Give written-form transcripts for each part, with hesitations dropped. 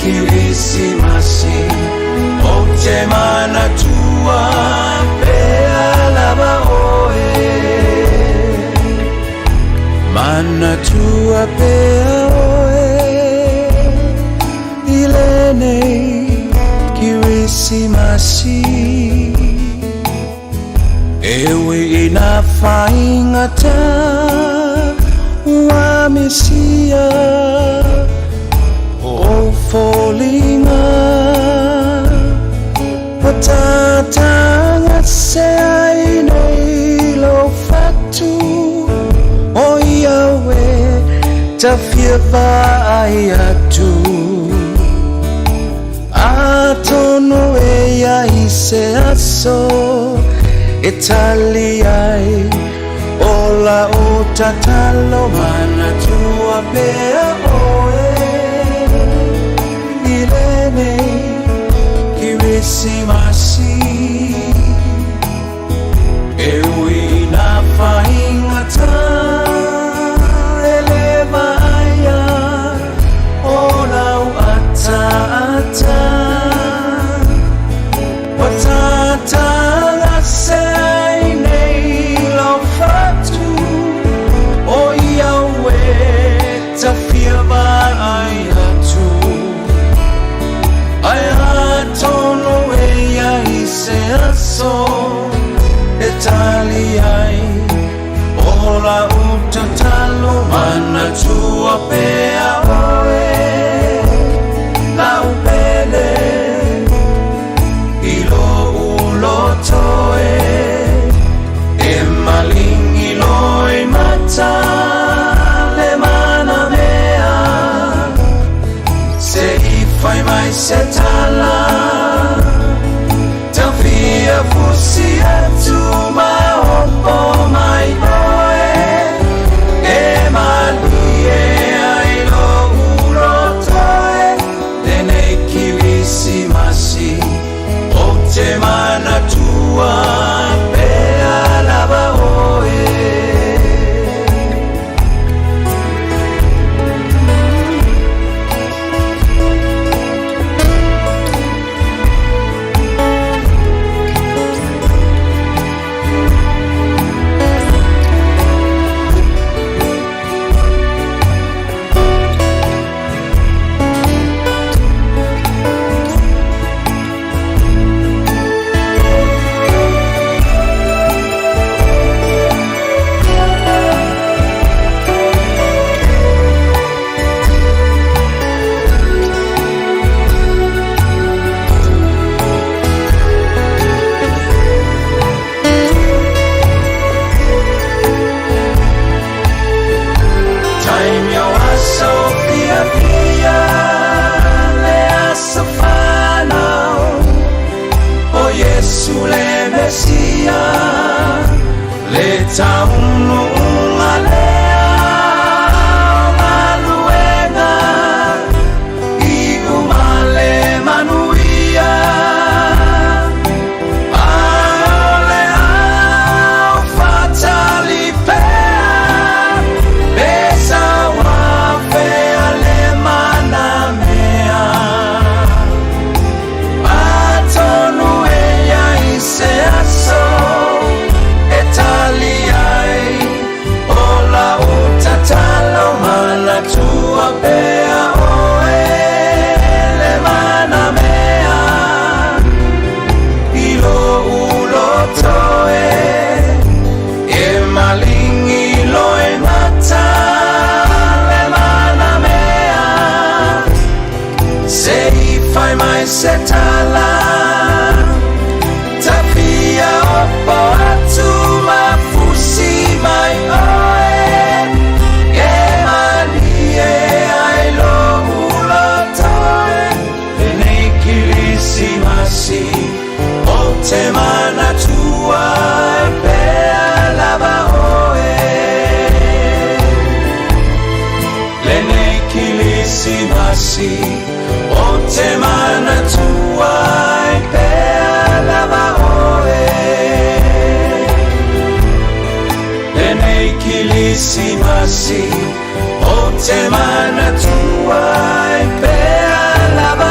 Kirisimasi ou te manatua pea lava oe. Manatua pea oe i lenei Kirisimasi. E ui ina faigata ua misia o foliga ua tatagase ai nei lou fatu o ia ue tafia vaai atu. Atonu e iai se aso e tali ai o lau tatalo. Manatua pea oe i lenei Kirisimasi. E ui ina faigata e le vaaia o lau ataata ua tatagase ai nei lou fatu o ia ue tafia vaai atu. Ae atonu e iai se aso e tali ai o lau tatalo. Manatua pea oe lau pele i lou loto e maligi loimata le manamea se i fai mai se tala tafia fusi atu ma opo mai oe e malie ai lou loto e. Lenei Kirisimasi ou te manatua pea lava oe. Taimi o aso fiafia le aso fanau o Iesu le Mesia le taunuuga lea o galuega iu ma le manuia ae o le aufatali pea pe sauafea le manamea. Atonu e iai se aso e tali ai o lau tatalo. Manatua pea oe le manamea i lou loto e maligi loimata le manamea se i fai mai se tala tafia opo atu ma fusi mai oe e malie ai lou loto e. Lenei Kirisimasi ou te manatua pea lava oe. Lenei Kirisimasi ou te manatua pea lava oe. Lenei Kirisimasi ou te manatua pea lava.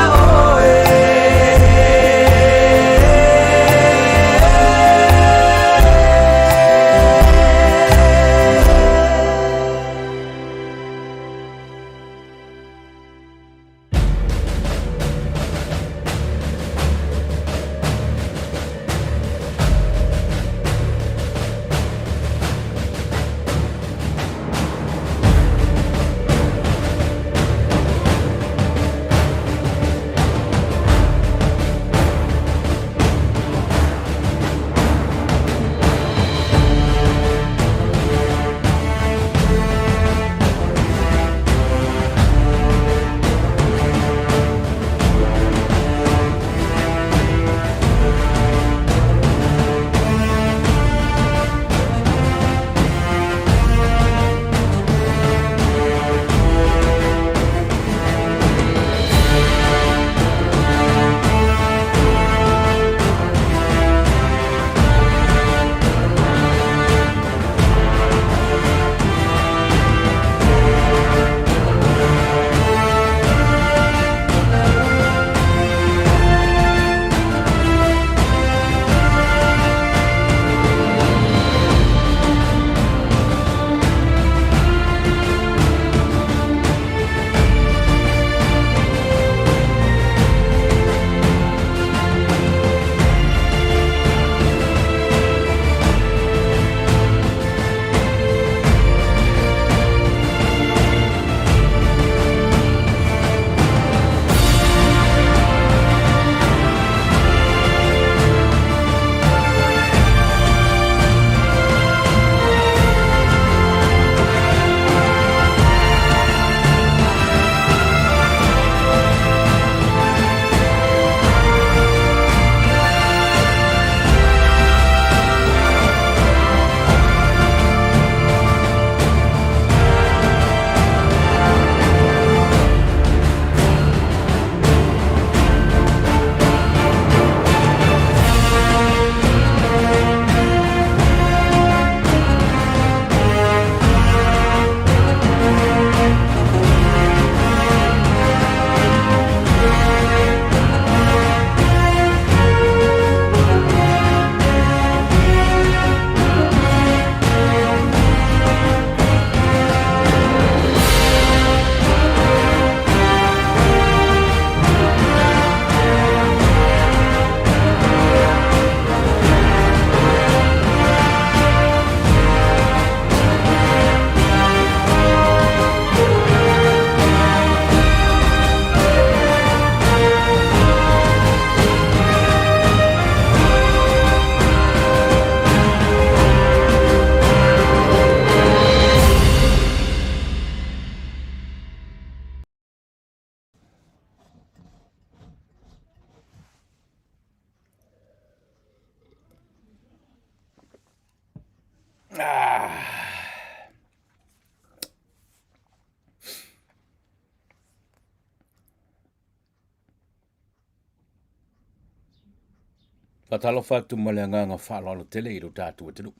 Faatalofa atu ma le agaga faaaloalo tele i lo tatou atunuu.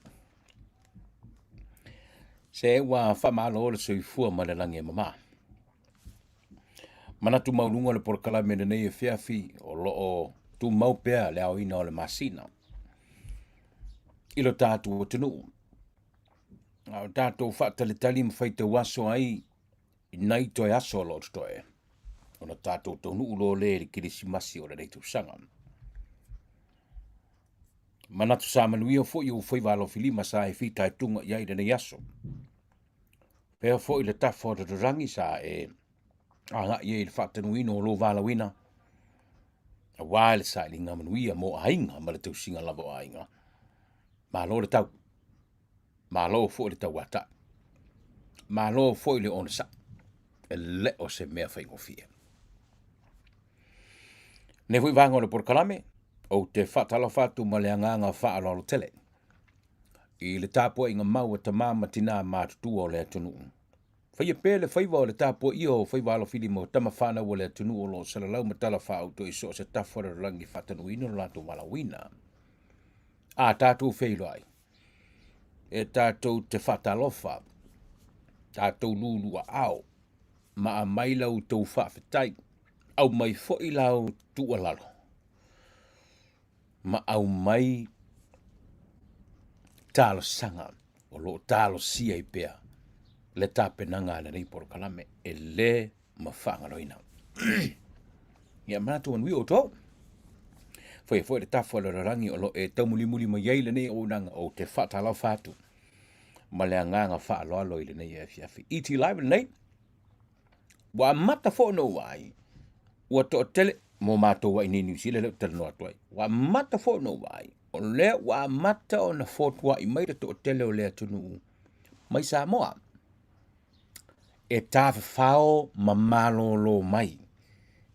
Se ua faamalo le soifua ma le lagi e mama. Manatu maualuga le polokalame lenei afiafi o lo o tumau pea le aoina o le masina i lo tatou atunuu. A o tatou faatalitali ma faitau aso ai i nai toe aso o lo o totoe ona tatou taunuu loa lea i le Kerisimasi o lenei tausaga. Manatu sa manuia foi ou faiva alofilima sa e fitaituga i ai i lenei aso. Pea foi le tafa o le lalolagi sa e agai ai i le faatanuina o lou valaauina aua le sailiga manuia mo aiga ma le tausiga lava o aiga. Malo le tau. Malo foi le tauatai. Malo foi le onosai. E le o se mea faigofie. Nei foi vaega o le polokalame, ou te faatalofa atu ma le agaga faaaloalo tele i le tapuaiga mau a tama ma tina matutua o le atunuu. Faia pea le faiva o le tapuaia o faiva alofilima o tama fanau a le atunuu o lo o salalau ma talafaauto i so o se tafa o le lalolagi e faatanuina lo latou valaauina. A tatou feiloai, e tatou te faatalofa, tatou luluaao, ma aumai la outou faafetai, aumai foi la tuualalo, ma aumai talosaga o lo o talosia ai pea le tapenaga a lenei polokalame e le ma faagaloina. Ia manatu manuia outou. Faia foi le tafa o le lalolagi o lo o e taumulimuli mai ai lenei auaunaga, ou te faatalofa atu ma le agaga faaaloalo i lenei afiafi. ET Live lenei, ua amata foi ona ou vaai, ua toatele mo matou ai nei Niu Sila lea ou te talanoa atu ai, ua amata foi ona ou vaai, o lea ua amata ona fotuai mai le toatele o le atunuu mai Samoa e tafafao ma malolo mai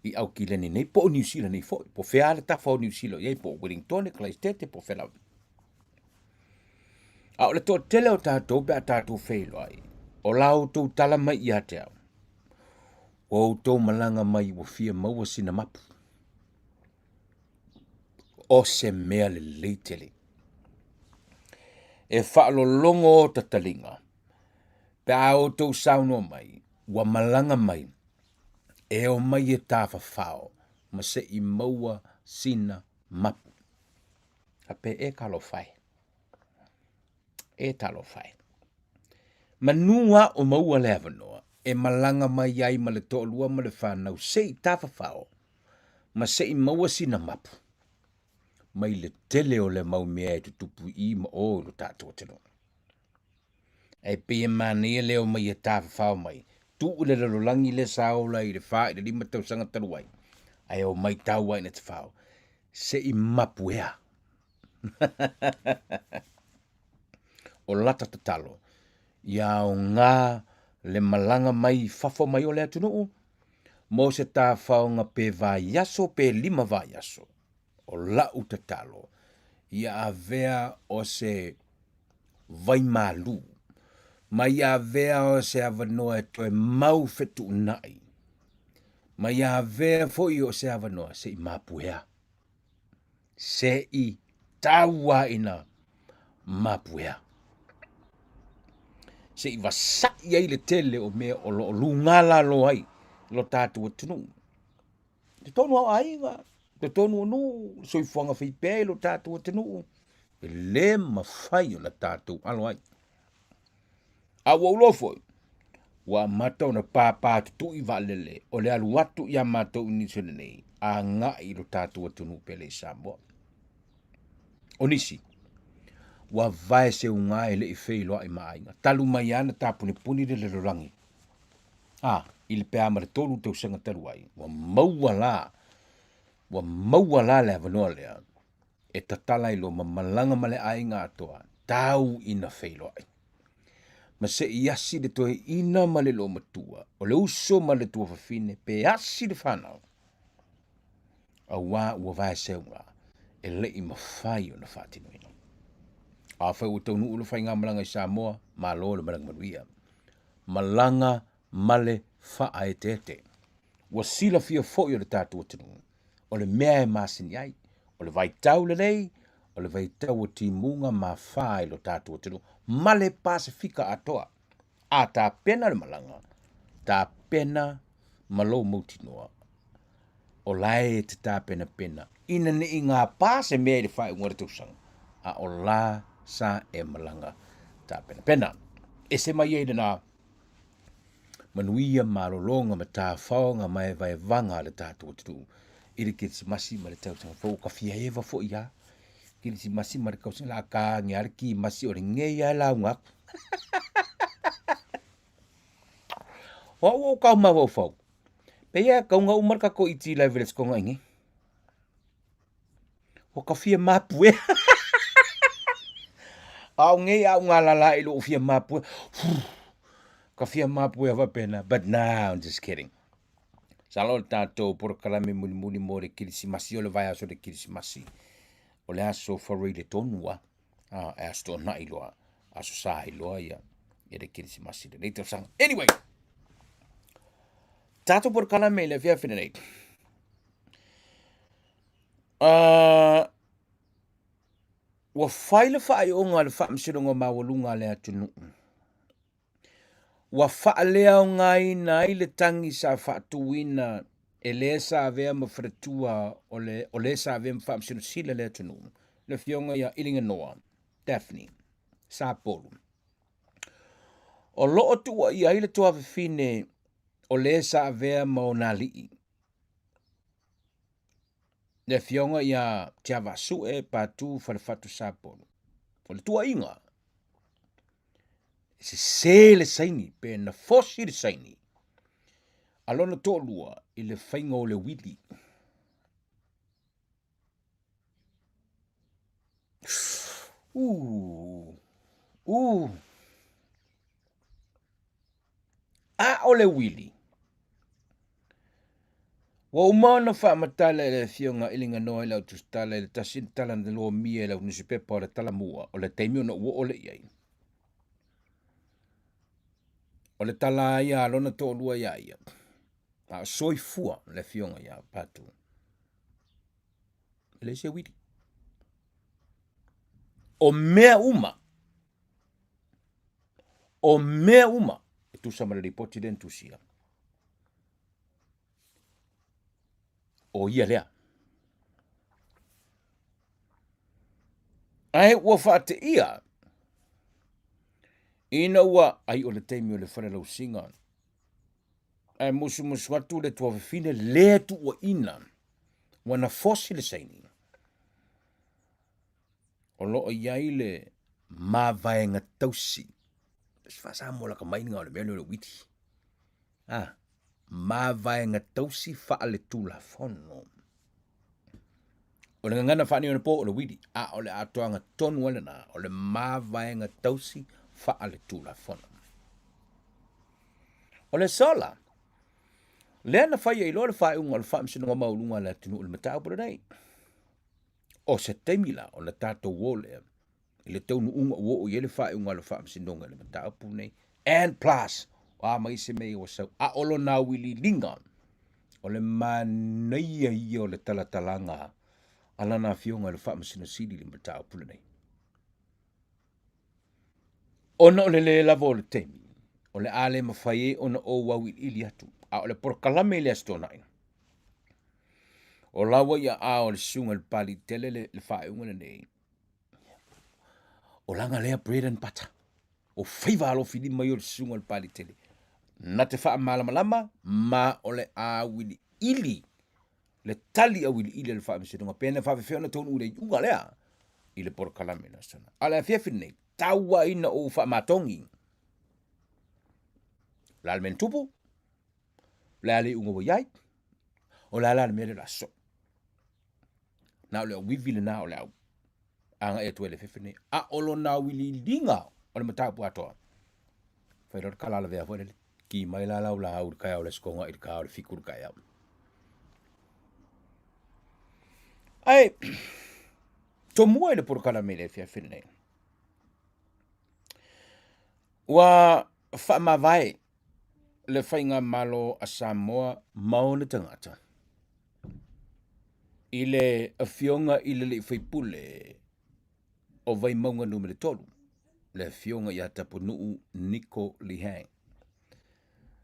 i Aukilani nei po o Niu Sila nei foi, po o fea le tafa o Niu Sila o i ai, po o Wellingtone, Kalaistete, po o fea lava. A o le toatele o tatou pe a tatou feiloai, o la outou tala mai ia te au, ua outou malaga mai ua fia maua sina mapu. O se mea lelei tele. E faalologo o tataliga, pe a outou saunoa mai, ua malaga mai, e omai e tafafao ma se i maua sina mapu. Faapea e talofa e, e talofa e. Manu a o maua le avanoa e malaga mai ai ma le toalua ma le fanau se i tafafao ma se i maua sina mapu mai le tele o le mau mea e tutupu i i ma o i lo tatou atunuu. Ae pei e manaia le omai e tafafao mai, tuu i le lalolagi lea sa ola i le 4 i le 5 tausaga talu ai, ae omai tau ai ina tafao, se i mapu ea. O lata tatalo, ia aoga le malaga mai i fafo mai o le atunuu, mo se tafaoga pe vaiaso pe 5 vaiaso. O lau tatalo, ia avea o se vaimalu, ma ia avea o se avanoa e toe mau fetuunai, ma ia avea foi o se avanoa se i mapuea, se i tauaina mapuea, se i vasa'i ai le tele o mea o lo o luga lalo ai lo tatou atunuu. Totonu o aiga, totonu o nuu, le soifuaga faipea i lo tatou atunuu, e le mafai ona tatou alo ai. A ua ou iloa foi, ua amata ona pāpā tutui vaalele o le alu atu ia matou i Niu Sila nei, agai i lo tatou atunuu pele i Samoa. O nisi, ua vae seuga e le i feiloai ma aiga, talu mai lava na tapunepuni le lalolagi a i le pe a ma le 3 tausaga talu ai, ua maua la, ua maua la le avanoa lea e tatala ai loa ma malaga ma le aiga atoa, tau ina feiloai. Ma se i asi le toeaina ma le loomatua, o le uso ma le tuafafine, pe asi le fanau, auā ua vaeseuga e le i mafai ona faatinoina. Afai ua taunuu le faigamalaga i Samoa, malo le malaga manuia. Malaga ma le faaeteete. Ua silafia foi e le tatou atunuu, o le mea e masani ai, O le vaitau lenei, o le vaitau o timuga ma afa i lo tatou atunuu ma le Pasefika atoa. A tapena le malaga, tapena ma lou mautinoa o la e te tapenapena ina nei gapa se mea i le faaiuga o le tausaga, a o la sa e malaga tapenapena. Ese mai ai lena manuia malologa ma tafaoga ma evaevaga a le tatou atunuu i le Kerisimasi ma le tausaga fou. Ua ta fia eva foi lava Kerisimasi ma le tausaga, o le a ta age lava le kimasi o lenei lava e lauga atu. O au ua ou tau mafaufau, pei lava e tatau ona uma le tatou ET Live i le Aso Toonai nei. Ua ta fia mapu ea. A o nei a ou galala i lou fia mapu ea, ka fia mapu ea faapena, but nah, I'm just kidding. Masalo o le tatou polokalame mulimuli mo le Kerisimasi, o le vaiaso o le Kerisimasi, o le aso Faraile tonu lava. Ah, e aso Toonai loa, aso Sa ai loa ia, ia le Kerisimasi lenei tausaga. Anyway, tatou polokalame i le afiafi lenei. Ua fai le faaiuga a le Faamasinoga Maualuga a le atunuu ua faaleaogaina ai le tagi sa faatuina e le sa avea ma faletua o le, o le sa avea ma Faamasino Sili a le atunuu, le Afioga ia Iliganoa Daphne Sapolu. O lo o tuuaia ai le tuafafine o le sa avea ma ona alii, le Afioga ia Tiavaasue Patu Falefatu Sapolu. O le tuuaiga, e sese le saini pe na fosi le saini a lona toalua i le faiga o le uili. Uh, uh. A o le uili. Ua uma ona faamatala e le Afioga i Liganoa i lau tusitala i le tasi tala na lomia i lau nusipepa o le Talamua o le taimi ona ou oo lea i ai. O le tala ia a lona toalua iā ia, a o soifua le Afioga ia Patu. E leai se uili. O mea uma, o mea uma e tusa ma le lipoti lea na tusia. O ia lea. Ae ua faateia ina ua ai o le taimi o le falelausiga ae musumusu atu le tuafafine lea tuuaina ua na fosi le saini o lo o i ai le mavaega tausi se faa-Samoa laka mai lena o le mea lea o le uili a mavaega tausi faaletulafono. O le gagana faaneionapo o le uili, a o le atoaga tonu lava lena o le mavaega tausi faaletulafono. O le sola lea na fai ai loa le faaiuga o le Faamasinoga Maualuga a le atunuu i le mataupu lenei. O se taimi la ona tatou o lea i le taunuuga ua oo i ai le faaiuga a le Faamasinoga i le mataupu lenei. And plus, o a ma isi mea ia ua sau, a o lona auiliiliga, o le manaia ia o le talatalaga a lana Afioga i le Faamasino Sili i le mataupu lenei. Ona o le le lava o le taimi, o le a le mafai ai ona ou auiliili atu, a o le polokalame i le Aso Toonai, o la ua i aao o le Susuga i le Papalii Tele le, le faaiuga lenei, O lana lea bread and butter. O faiva alofilima ia o le susuga i le Papalii Tele. Na te faamalamalama ma o le auiliili le tali auiliili a le Faamasinoga pe na faafefea ona taunuu i le iuga lea i le polokalame le Aso A o le afiafi lenei, tau ai ina ou faamatogi. O le a le mea na tupu? O le a le iuga ua i ai? O le a la le mea lea o le a sosoo? Na o le auivi lena o le au agai atu ai le fefe nei. A o lona auiliiliga o le mataupu atoa, fai loa le kalalavea foi lele, ki mai la lau laau i le taeao o le Aso Toonai i le ta o le 7 i le taeao. Ae, tomua i le polokalame i le afiafi lenei. Ua faamavae le faigamalo a Samoa ma ona tagata. I le Afioga i le Alii Faipule o Vaimauga Nu.3, le Afioga ia Tapunuu Niko Lee Hang.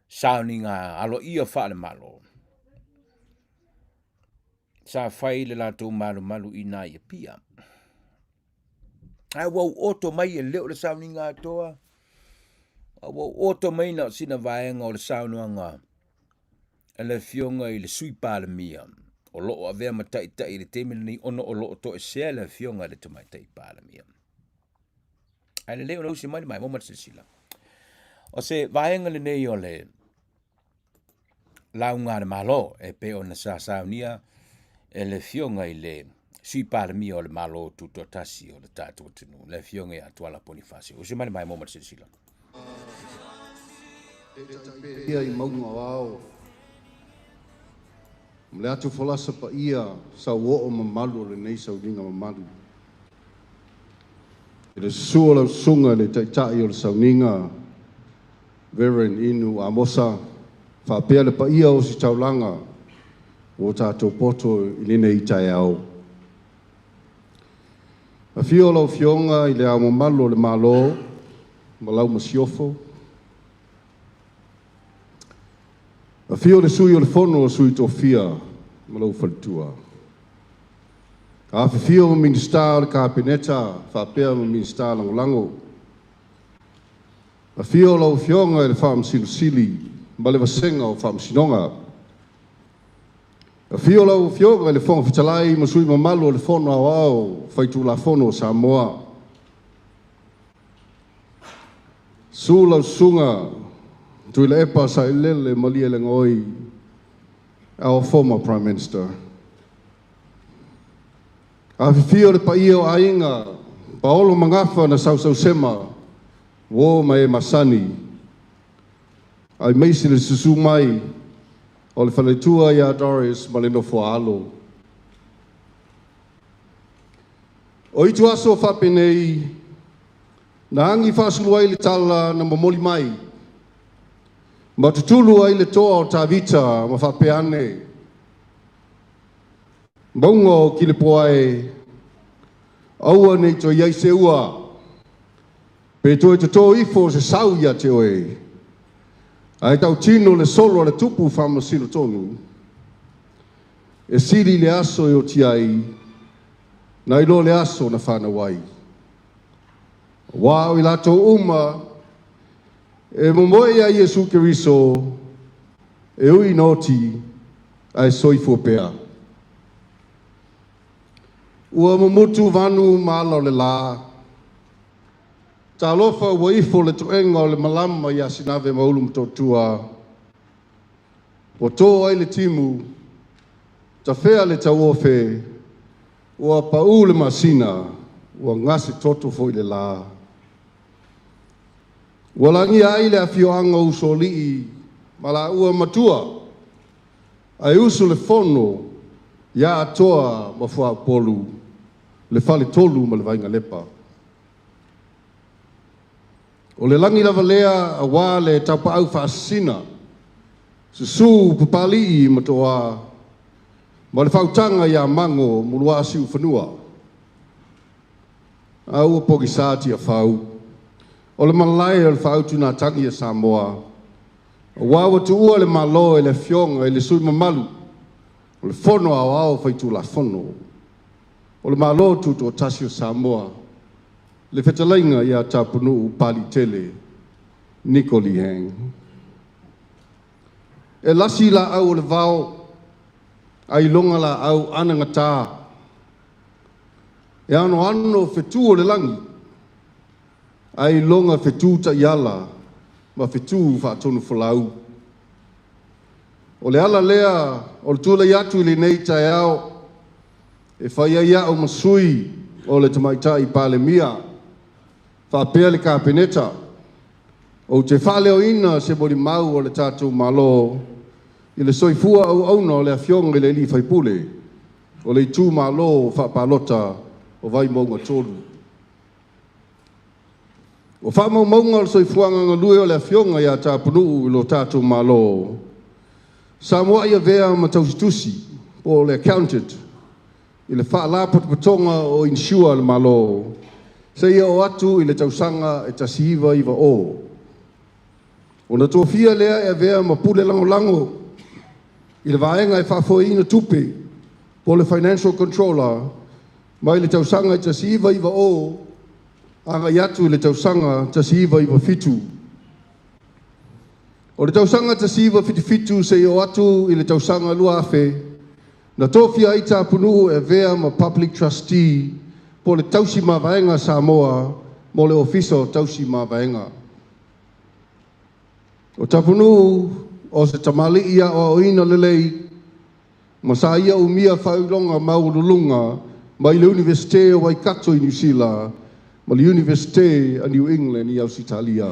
Sauniga aloaia faale-Malo sa fai le latou malumalu i ina i Apia. Ae ua ou oto mai e le o le sauniga atoa, a ua ou oto mai na o sina vaega o le saunoaga a le Afioga i le Sui Palemia o lo o avea ma taitai i le taimi lenei ona o lo o toesea le Afioga i le Tamaitai Palemia. Ae lelei ona usi mai le maimoa ma le silasila. O se vaega lenei o le lauga a le Malo e pei ona sa saunia e le Afioga i le Sui Palemia o le Malo Tutoatasi o le tatou atunuu, le Afioga ia Tuala Ponifasio. Usi mai le maimoa ma le silasila. Ia i mauga o ao ma le atu folasa paia sauoo mamalu o lenei sauniga mamalu. I le susu o lau susuga i le Taitai o le sauniga, Reverend Inu Amosa, faapea le paia o ositaulaga ua tatou poto i lenei taeao. Afio lau Afioga i le Ao Mamalu o le Malo ma lau Masiofo. Afio le Sui o le Fono a Sui Tofia ma lou faletua. Afifio Minisita o le Kapeneta faapea ma Minisita Lagolago. Afio lau Afioga i le Faamasino Sili ma le Vasega o Faamasinoga. Afio lau Afioga i le Fofoga Fetalai ma sui mamalu o le Fono Aoao Faitulafono o Samoa. Susu lau Susuga Tuilaepa Sailele Malielegaoi, our former Prime Minister. Afifio le paia o aiga Paolo ma Gafa na sausausema, uo ma e masani, aemaise le susu mai o le faletua ia Doris ma le nofo a alo. O ituaso faapenei na agi faasulu ai le tala na momoli mai ma tutulu ai le toa o Tavita ma faapea ane, Mauga o Kilepoa e, aua ne i toe i ai se ua, pe toe toto ifo se sau ia te oe, ae tautino le solo a le tupu faamasino tonu, e sili le aso e oti ai, nai lo le aso na fanau ai. Aua o i latou uma e momoe ia Iesu Keriso, e ui ina oti, ae soifua pea. Ua mumutu vanu ma ala o le la, talofa ua ifo le toega o le malama ia Sinave ma Ulumotootua, ua to ai le timu, tafea le tauofe, ua pau le masina, ua gase toto foi le la. Ua lagia ai le afioaga o Usoalii ma laua matua, ae usu le fono ia Atoa ma Fuaupolu, le Faletolu ma le Vainalepa. O le lagi lava lea aua le taupaau faasisina, susu Papalii ma Toa, ma le faautaga ia Mago Muluasiufanua. A ua pogisa Tiafau, o le malae o le faautugatagi a Samoa, aua ua tuua le Malo e le Afioga i le sui mamalu o le Fono Aoao Faitulafono o le Malo Tutoatasi o Samoa, le fetalaiga ia Tapunuu Papaliitele Niko Lee Hang. E lasi laau o le vao, ailoga laau anagata, e anoano fetu o le lagi, ailoga fetu taiala ma fetu faatonufolau. O le ala lea o le tulai atu i lenei taeao e fai ai au ma sui o le Tamaitai Palemia faapea le Kapeneta, ou te faaleoina se molimau o le tatou Malo i le soifua auauna o le Afioga i le Alii Faipule o le itumalo faapalota o Vaimauga 3. O faamaumauga o le soifuaga galue o le Afioga ia Tapunuu i lo tatou Malo, sa muai avea ma tausitusi po o le accountant. i le Faalapotopotoga o Insure a le Malo seia oo atu i le tausaga e 1990. Ona tofia lea e avea ma pule lagolago i le vaega e faafoeina tupe po o le Financial Controller mai le tausaga e 1990 agai atu i le tausaga 1997. O le tausaga 1977 seia oo atu i le tausaga 2000, na tofia ai Tapunuu e avea ma Public Trustee po o le tausi mavaega a Samoa mo le Ofisa o Tausi Mavaega. O Tapunuu o se tamalii aoaoina lelei ma sa ia umia faailoga maualuluga mai le Iunivesite o Waikato i Niu Sila ma le Iunivesite a New England i Ausetalia.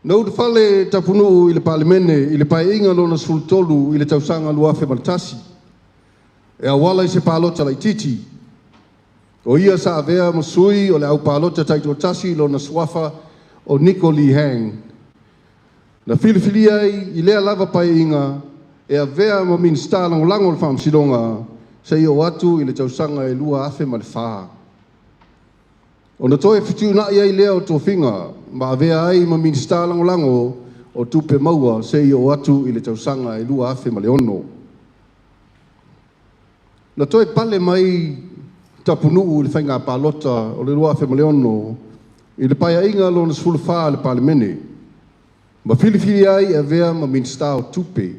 Na ulufale Tapunuu i le Palemene i le Paeaiga Lona 13 i le tausaga 2001 e auala i se palota laitiiti. O ia sa avea ma sui o le au palota taitoatasi i lona suafa o Niko Lee Hang. Na filifilia ai i lea lava paeaiga e avea ma Minisita Lagolago o le Faamasinoga seia oo atu i le tausaga e 2004. Ona toe fetuunai ai lea o tofiga ma avea ai ma Minisita Lagolago o Tupe Maua seia oo atu i le tausaga e 2006. Na toe pale mai Tapunuu i le faiga palota o le 2006 i le Paeaiga Lona 14 a le Palemene, ma filifilia ai e avea ma Minisita o Tupe.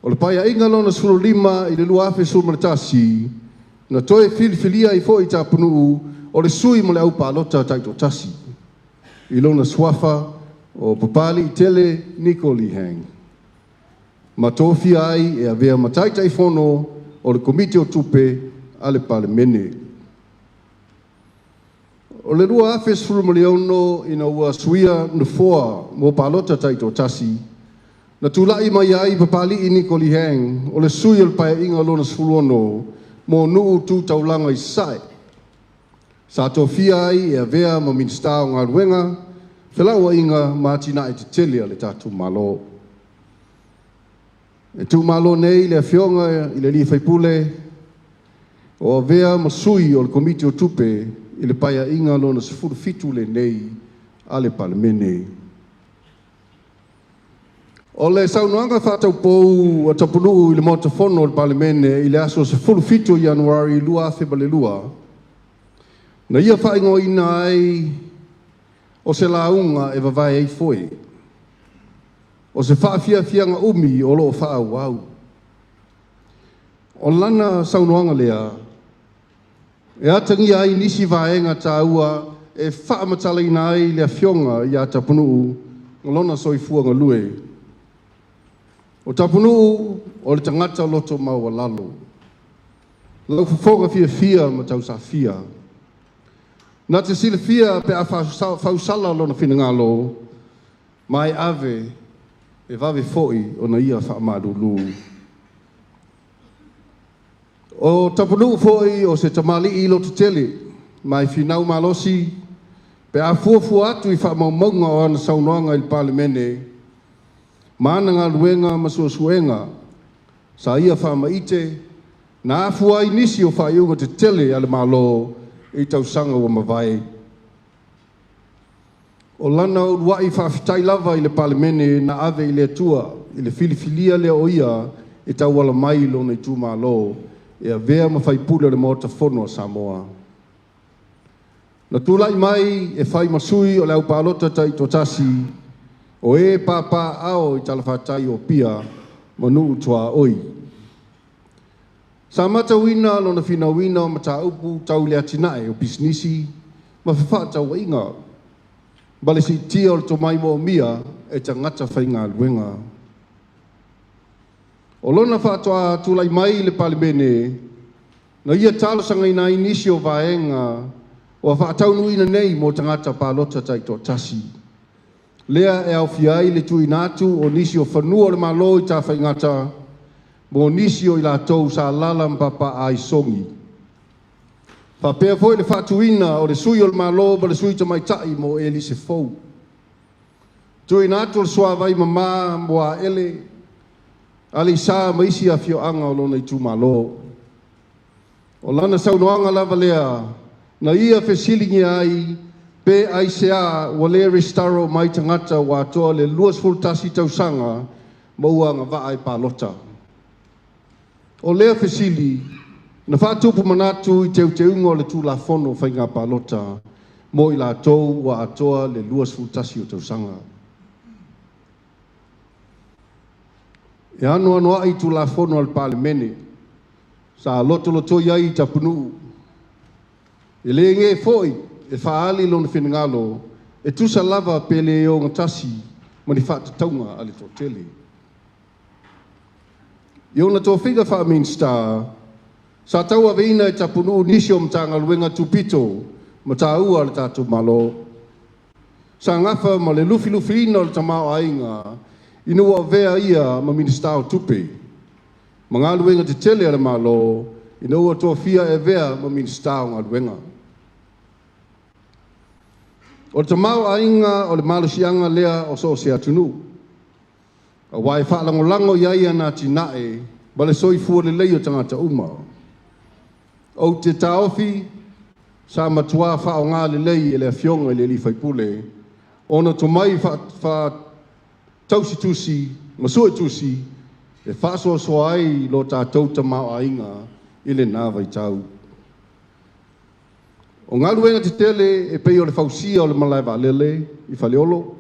O le Paeaiga Lona 15 i le 2011, na toe filifilia ai foi Tapunuu o le sui mo le au palota taitoatasi i lona suafa o Papaliitele Niko Lee Hang, ma tofia ai e avea ma Taitaifono o le Komiti o Tupe a le Palemene. O le 2016 ina ua suia nofoa mo palota taitoatasi, na tulai mai ai Papalii Niko Lee Hang o le sui o le Paeaiga Lona 16 mo Nuu Tu Taulaga i Sasae. Sa tofia ai e avea ma Minisita o Galuega, Felauaiga ma Atinae Tetele a le tatou Malo. E tuumalo nei le Afioga i le sui usufono o avea ma sui o le Komiti o Tupe i le Paeaiga Lona 17 lenei a le Palemene. O le saunoaga faataupou a Tapunuu i le Maota Fono o le Palemene i le aso 17 o Ianuari 2002, na ia faaigoaina ai o se lauga e vavae ai foe, o se faafiafiaga umi o lo o faaauau. O lana saunoaga lea e atagia ai nisi vaega taua e faamatalaina ai le afioga ia Tapunuu ma lona soifua galue. O Tapunuu o le tagata loto maualalo, laufofoga fiafia ma tausafia. Na te silafia pe a fausala lona finagalo, ma e ave e vave foi ona ia faamalulu. O Tapunuu foi o se tamalii lototele, ma e finau malosi pe a fuafua atu i faamaumauga o ana saunoaga i le Palemene ma ana galuega ma suesuega sa ia faamaite na afua ai nisi o faaiuga tetele a le Malo i tausaga ua mavae. O lana uluai faafetai lava i le Palemene na ave i le Atua i le filifilia lea o ia e tauala mai i lona itumalo e avea ma faipule o le Maota Fono a Samoa. Na tulai mai e fai ma sui o le au palota taitoatasi o e papaaao i talafatai o Apia ma nuu tuaoi. Sa matauina lona finauina o mataupu tau i le atinae o pisinisi ma fefaatauaiga ma le siitia o le tomai moomia e tagata faigaluega. O lona faatoa tulai mai i le Palemene, na ia talosagaina ai nisi o vaega ua faataunuuina nei mo tagata palota taitoatasi, lea e aofia ai le tuuina atu o nisi o fanua o le Malo i Tafaigata mo nisi o i latou sa alaala ma papaaao i Sogi. Faapea foi le faatuina o le sui o le Malo ma le sui tamaitai mo elise fou. Tuuina atu o le suavai mama mo Aele. Aleisa ma isi afioaga o lona itumalo. O lana saunoaga lava lea na ia fesiligia ai pe aisea ua le resitala uma ai tagata ua atoa le 21 tausaga ma ua agavaa e palota. O lea fesili na faatupu manatu i teuteuga o le Tulafono o Faiga Palota mo i latou ua atoa le 21 o tausaga. E anoanoai Tulafono a le Palemene sa lotolotoi ai Tapunuu. E le gē foi e faaali lona finagalo e tusa lava pe le ogatasi ma ni faatatauga a le toatele. I ona tofiga faa-Minisita, sa tauaveina e Tapunuu nisi o Matagaluega tupito ma taua a le tatou Malo. Sa gafa ma le lufilufiina o le tamaoaiga ina ua avea ia ma Minisita o Tupe, ma galuega tetele a le Malo ina ua tofia e avea ma Minisita o Galuega. O le tamaoaiga o le malosiaga lea o so o se atunuu, aua e faalagolago i ai ana atinae ma le soifua lelei o tagata uma. Ou te taofi sa matua faaaoga lelei e le Afioga i le sui usufono ona tomai faatausitusi ma suetusi e faasoasoa ai lo tatou tamaoaiga i lena vaitau. O galuega tetele e pei o le fausia o le malae vaalele i Faleolo,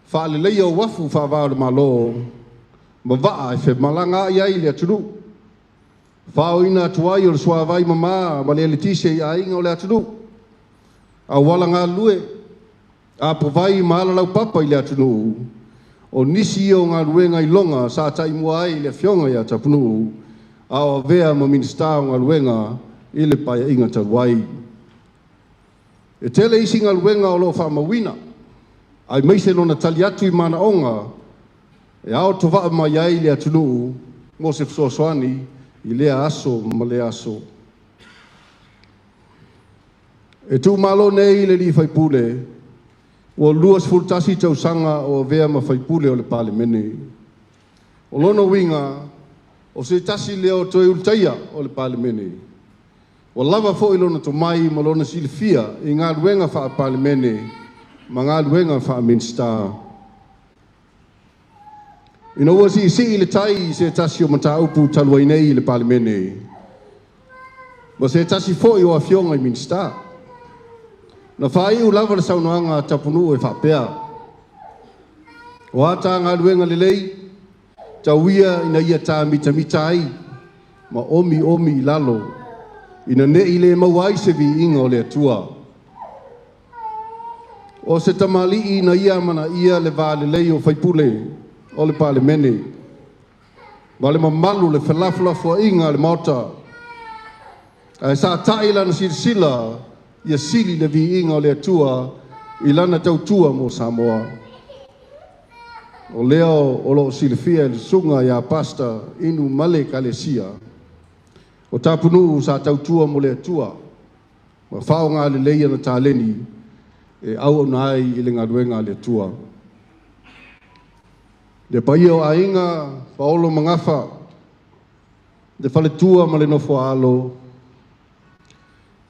faaleleia o uafu faava o le Malo ma vaa e femalagaai ai le atunuu, faaooina atu ai o le suavai mama ma le eletise i aiga o le atunuu, auala galulue, apovai ma alalaupapa i le atunuu, o nisi ia o galuega iloga sa taimua ai le Afioga ia Tapunuu a o avea ma Minisita o Galuega i le Paeaiga talu ai. E tele isi galuega o lo o faamauina, aemaise lona tali atu i manaoga e aotovaa mai ai le atunuu mo se fesoasoani i lea aso ma lea aso. E tuumalo nei le sui usufono ua 21 tausaga o avea ma sui usufono o le Palemene. O lona uiga, o se tasi lea o toe Ulutaia o le Palemene. Ua lava foi lona tomai ma lona silafia i galuega faa-Palemene ma galuega faa-Minisita. Ina ua siisii le tai i se tasi o mataupu talu ai nei i le Palemene, ma se tasi foi o afioga i Minisita, na faaiu lava le saunoaga a Tapunuu e faapea, O a ta galuega lelei, tau ia ina ia ta mitamita ai ma omiomi i lalo, ina ne i le maua ai se viiga o le Atua. O se tamalii na ia amanaia le va lelei o sui usufono o le Palemene, ma le mamalu o le felafolafoaiga a le Maota, ae sa ta'i lana silasila ia sili le viiga o le Atua i lana tautua mo Samoa. O lea o lo o silafia e le susuga ia Pastor Inu Male Ekalesia, o Tapunuu sa tautua mo le Atua ma faaaoga lelei ana taleni e auauna ai i le galuega a le Atua. Le paia o aiga Paolo ma Gafa, le faletua ma le nofoaalo,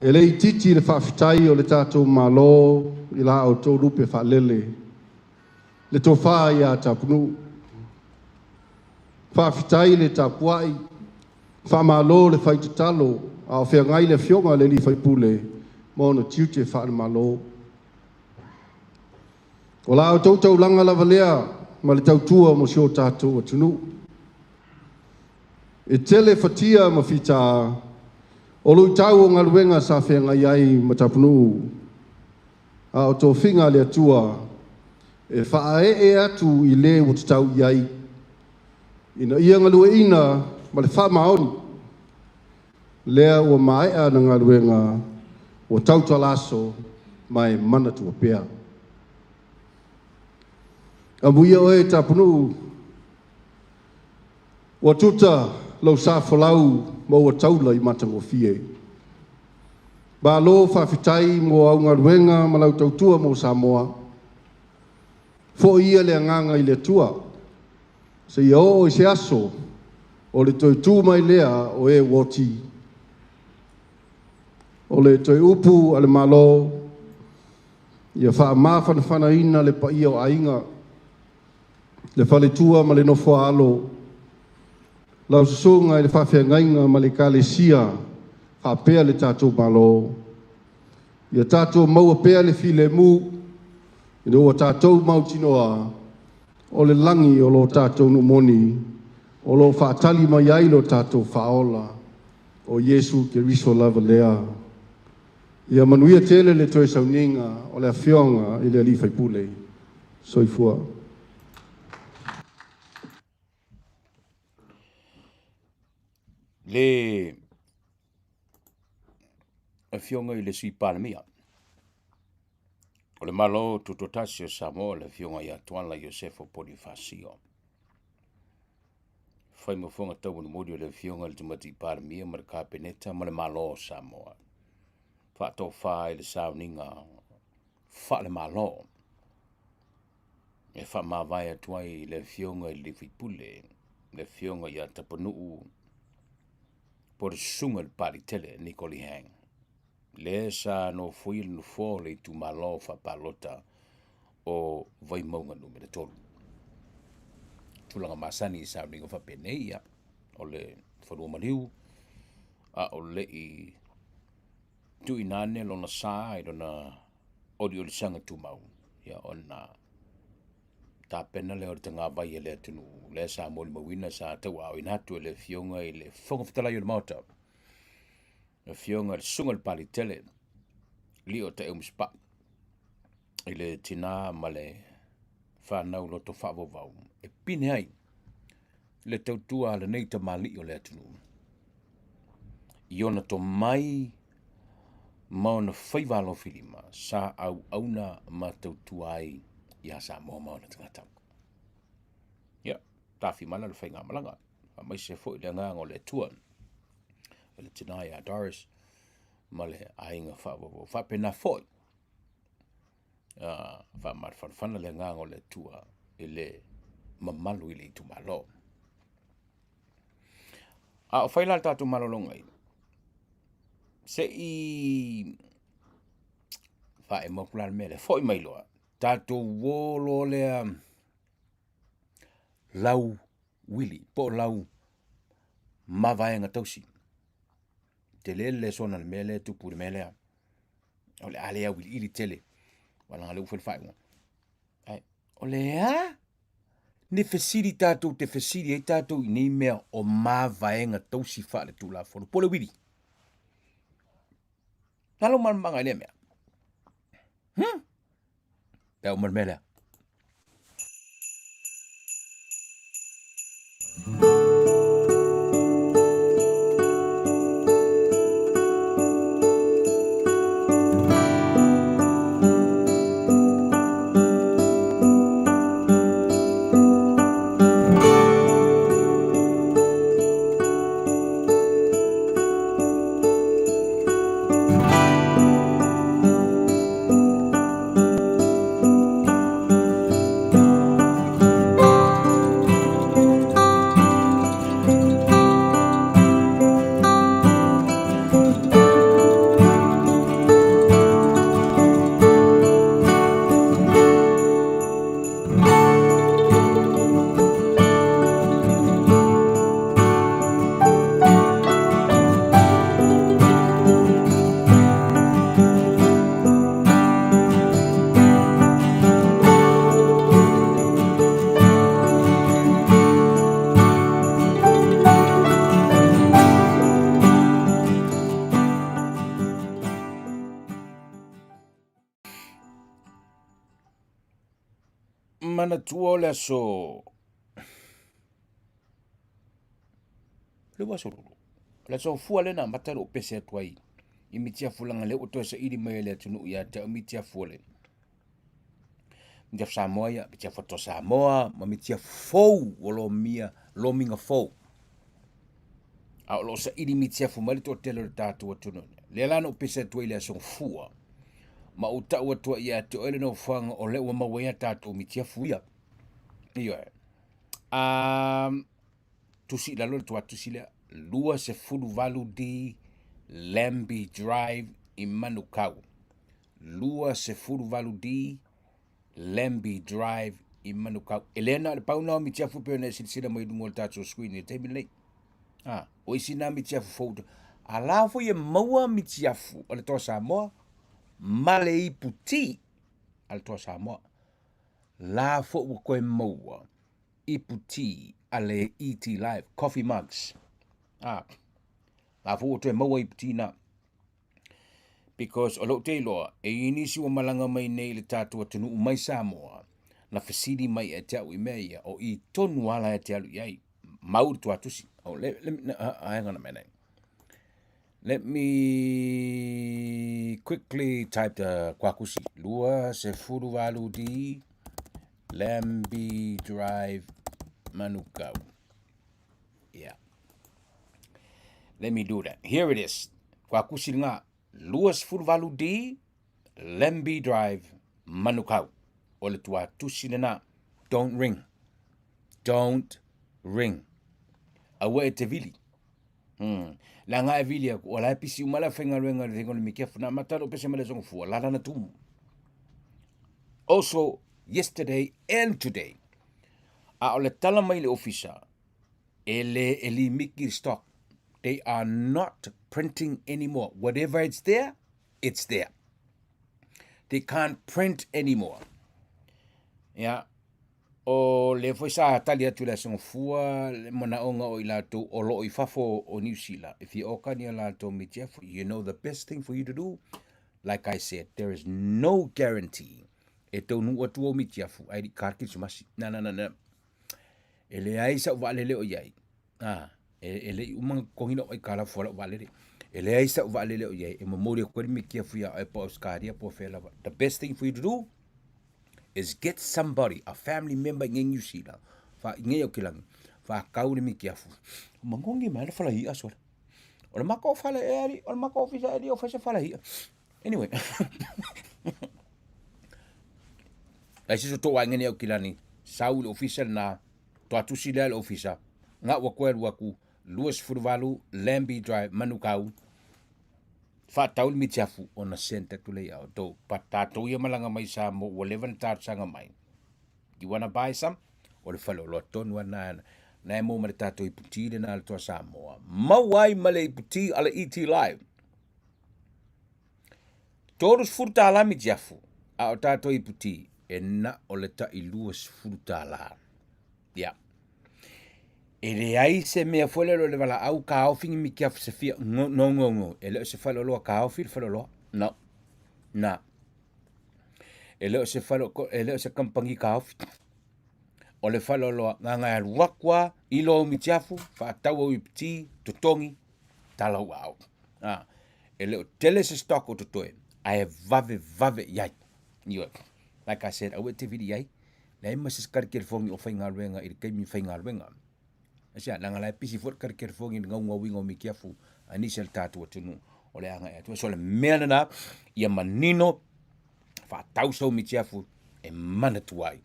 e le itiiti le faafetai o le tatou Malo i la outou lupe faalele, le tofa ia Tapunuu. Faafetai le tapuai, faamalo le fai tatalo a o feagai le afioga i le sui usufono ma ona tiute faale-Malo. O la outou taulaga lava lea ma le tautua mo si o tatou atunuu. E tele fatia ma fita o luitau o galuega sa feagai ai ma Tapunuu, a o tofiga a le Atua e faaee atu i le ua tatau i ai, ina ia galueaiina ma le faamaoni, lea ua maea ana galuega, ua tautalaso ma e manatua pea. Amuia oe Tapunuu, ua tuta lou sa folau ma ua taula i matagofie. Malo faafetai mo au galuega ma lau tautua mo Samoa. Foi ia le agaga i le Atua. Seia oo i se aso o le toe tu mai lea o e ua oti. O le toe upu a le Malo, ia faamafanafanaina le paia o aiga, le faletua ma le nofoaalo, lau susuga i le faafeagaiga ma le Ekalesia faapea le tatou Malo, ia tatou maua pea le filemu, ina ua tatou mautinoa o le lagi o lo tatou nuu moni, o lo o faatali mai ai lo tatou Faaola, o Iesu Keriso lava lea. Ia manuia tele le toe sauniga o le Afioga i le Alii Faipule. Soifua. Le Afioga i le Sui Palemia o le Malo Tutoatasi o Samoa, le Afioga ia Tuala Iosefo Ponifasio, fai ma fofoga taumolimoli o le Afioga i le Tamaitai Palemia ma le Kapeneta ma le Malo o Samoa, faatofa i le sauniga faale-Malo e faamavae atu ai le Afioga i le sui usufono, le Afioga ia Tapunuu po o le Susuga i le Papaliitele Niko Lee Hang, lea sa nofoia le nofoa o le itumalo faapalota o Vaimauga Nu.3. Tulaga masani i sauniga faapenei, ia, o le fanua maliu, a o le i tuuina ane lona sa i lona oliolisaga tumau, ia ona tapena lea o le tagavai a le atunuu, lea sa molimauina sa tauaaoina atu e le Afioga i le Fofoga Fetalai o le Maota, le Afioga i le Susuga i le Papaliitele, Lio Taeu Musapa'a, i le tina ma le fanau loto faavauvau e pine ai le tautua a lenei tamalii o le atunuu i ona tomai ma ona faiva alofilima sa auauna ma tautua ai ia Samoa ma ona tagata. Ia, tafimala le faigamalaga, faamaise foi le agaga o le Atua i le tina ia Doris ma le aiga faavauvau. Faapena foi, faamafanafana le agaga o le Atua i le mamalu i le itumalo. A o fai la le tatou malologa i, se i faaemo atu la le mea lea, foi mai loa, tatou uo loa lea lau uili po o lau mavaega tausi. Tele le lesona i le mea lea e tupu i le mea lea. O le a le auiliili tele, aua leaga o lea ua fai le faaiuga. Ae o le a ni fesili tatou te fesili ai tatou i nei mea o mavaega tausi faaletulafono po o le uili? Na lou malamalamaga i lea mea. Pe a uma le mea lea. Manatua o le aso le ua aso lulu. O le aso fua lea na amata lou pese atu ai i mitiafu leaga lea ua toe saili mai e le atunuu ia te au mitiafu o le mitiafu Samoa ia, mitiafu atoa Samoa ma mitiafu fou ua lomia lomiga fou. A o lo o saili mitiafu mai le toatele o le tatou atunuu. Lea la na ou pese atu ai i le aso Gafua ma ou tau atu ai ia te oe le nofoaga o lea ua maua ai a tatou mitiafu ia. Ioe. Um, tusi i lalo le tuatusi lea, 28D Lambie Drive i Manukau. 28D Lambie Drive i Manukau. E le na o le pau na o mitiafu pei ona e silasila mai i luga o le tatou screen i le taimi lenei. Ah, o isi na mitiafu fou. A la foi e maua mitiafu o le Toa Samoa ma le ipu ti a le Toa Samoa. La foi ua koe maua ipu ti a le ET Live, coffee mugs. Ah, la foi ua toe maua ipu ti na. Because o lou te iloa, e i ai nisi ua malaga mai nei i le tatou atunuu mai Samoa, na fesili mai ia te au i mea ia, o i tonu lava la e te alu i ai, mau le tuatusi. Oh, let, let me, hang on a minute. Let me quickly type the kuakusi. 28D Lambie Drive, Manukau. Yeah. Let me do that. Here it is. Kua kusi ngā 28D Lambie Drive, Manukau. O le tuatusi lena. Don't ring. Don't ring. Aua e te vili. Hmm. La ngā e vili aku. O la e pisi umala whaingaluenga le thingo le mikefu. Nā matalo pese male songo fua. La lana tumu. Also, yesterday and today. A o le tala mai le ofisa, e le e limiki stock. They are not printing anymore. Whatever it's there, it's there. They can't print anymore. Yeah. O le foi sa tali atu le asoga fua le manaoga o i latou o loo i fafo o Niu Sila e fia oka ni a latou mitiafu. You know the best thing for you to do? Like I said, there is no guarantee e taunuu atu ou mitiafu ai li kar Kirisimasi. Na na na na. E leai sa'u vaalele o i ai. A, e, e le'i uma ona totogi la'u aikalafu a la'u vaalele. E leai sa'u vaalele o i ai e momoli atu ai le mitiafu iā oe po o Ausekaria po o fea lava. The best thing for you to do is get somebody, a family member i ngei Niu Sila, fa, i ngei Aokilangi, faatau le mitiafu. Magogi mai le falai'a sole. O le matou fale e ali, o le matou ofisa e ali o fai se falai'a. Anyway. Ai se to aiga ni Aukilani, sau i le ofisa lena, toatusi lea le ofisa, nga ua koe alu atu, 28 Lambie Drive, Manukau, faatau le mitiafu ona send atu lea ia outou. But tatou ia malaga mai Samoa ua leva ona talosaga mai. You wanna buy some? O le faleoloa tonu lava lena na e maua ma le tatou iputi lena a le Toa Samoa. Maua ai ma le iputi a le ET Live. $30 mitiafu, a o tatou iputi, e na o le tai $20. Ia. E leai se mea foi lele o le valaau taofi ni mitiafu se fia. No, no, no, no. E le o se faleoloa taofi le faleoloa. No. Na. E le o se fale, e le o se kamupani taofi. O le faleoloa, na ona e alu atu lava i lou mitiafu, faatau au iputi, totogi, tala ua ao. A, e le o tele se stock o totoe, ae vave vave i ai. Ioe. Like I said, aua e te vili i ai, leai ma se kari kerifogi o faigaluega i le taimi faigaluega. Aisea, leaga la e pisi foi le kari kerifogi i le gaugauina o mitiafu a nisi o le tatou atunuu o le agai atu. So o le mea lena, ia manino, faatau sau mitiafu e manatua ai.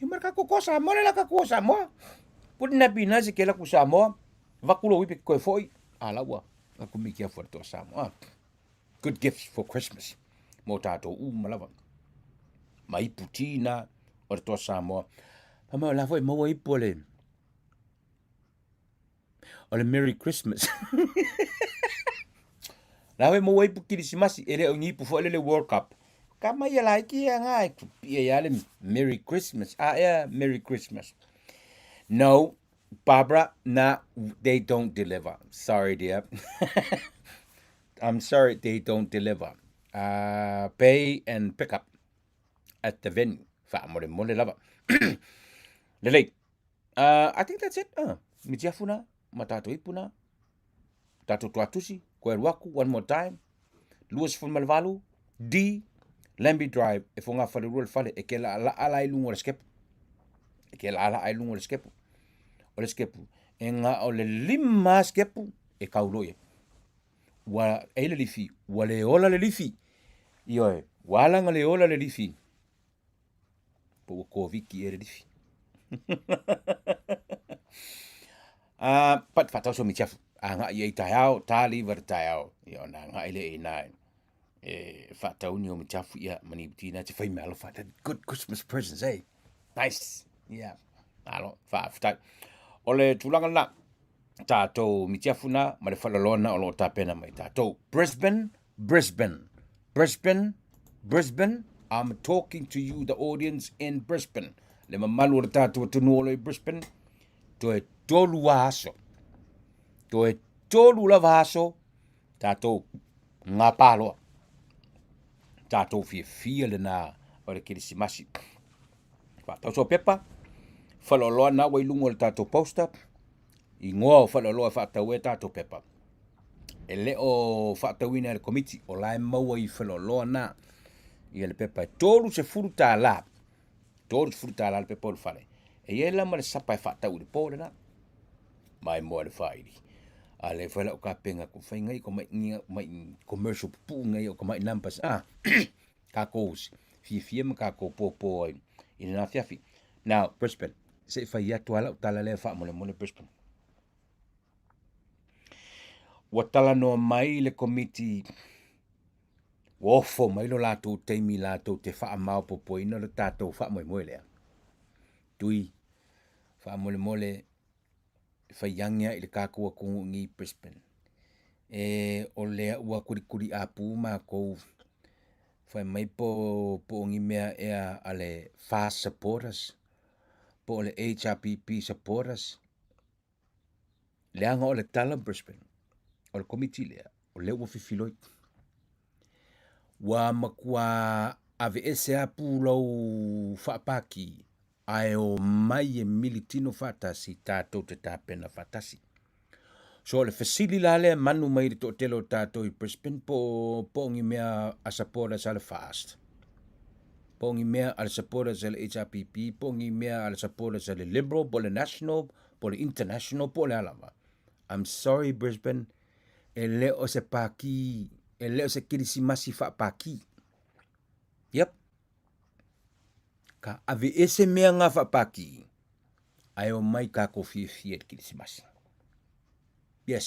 Ia ma le tatou toa Samoa le la tatou o Samoa. Wouldn't that be nice ke laku Samoa, vaku lou ipi koe foi, a la ua laku mitiafu a le toa Samoa. Good gifts for Christmas mo tatou uma lava. Ma ipu tina o le toa Samoa. Fa mai o la foi maua ipu o le o le Merry Christmas. La foi maua ipu Kirisimasi e le o ni ipu foi le World Cup. Ka mai e laiti e ngā e pia ia le Merry Christmas. A ea Merry Christmas. No, Barbara, na, they don't deliver. Sorry, dear. I'm sorry, they don't deliver. Pay and pick up at the venue. Faamolemole lava. Lelei. I think that's it. Mitiafu na, ma tatou ipu na, tatou tuatusi, koe alu aku, one more time. 28 D, Lambie Drive, e fogafalelua le fale, e ke laalaa la i luga o le skepu. E ke laalaa i luga o le skepu. O le skepu, e na o le 5 skepu e kaulo i ai. Ua e le lifi, ua le ola le lifi. Ioe, ua ala ona le ola le lifi. Po ua koviki ea le lifi. But faatau so mitiafu agai ai taeao 8 le taeao, ia ona agai lea i ina e faatau ni o mitiafu ia ma ni tina te fai meaalofa. Good Christmas presents, eh? Nice. Yeah. Malo, faafetai. O le tulaga lena, tatou mitiafu na ma le faleoloa na o lo o tapena mai tatou. Brisbane, Brisbane, Brisbane, Brisbane, I'm talking to you, the audience in Brisbane. Le mamalu o le tatou atunuu o lo i Brisbane, toe 3 aso. Toe 3 lava aso, tatou ngā loa. Tatou fiafia lena o le Kerisimasi. Faatau so pepa, faleoloa na ua i luga o le tatou poster, igoa o faleoloa e faatau ai tatou pepa. E le o faatauina e le komiti, o la e maua i faleoloa na ia le pepa e $30, $30 le pepa o le fale. E i ai la ma le sapa e faatau i le po lena, mai moa le faili. A le fai lau kapenga ku fai ngai ko mai mai commercial pupu ngai o ka mai numbers ah kākou fiafia ma kākou pōpō ai i lena afiafi. Now, Brisbane, se i fai atu lava lau tala lea faamolemole Brisbane. Ua talanoa mai le komiti ua ofo mai lo latou taimi latou te faamaopoopoina lo tatou faamoemoe lea. Tui, faamolemole e fai age lava i le tatou atunuu nei i Brisbane. E o lea ua kulikuliapu matou fai mai po o ni mea ea a le FAST supporters po o le HRPP supporters. Leaga o le tala Brisbane, o le komiti lea, o lea ua fefiloi. Ua matua aveese lava pulou faapaki ae omai e militino faatasi tatou te tapena faatasi. So o le fesili la lea e manu mai i le toatele o tatou i Brisbane po o ni mea a supporters a le FAST, po o ni mea a le supporters a le HRPP, po o ni mea a le supporters a le Liberal, po o le National, po o le International, po o le a lava. I'm sorry Brisbane, e le o se paki, e le o se kerisimasi faapaki. Yep. Ka aveese mea ngā faapaki, ae omai kākou fiafia i le kerisimasi. Yes.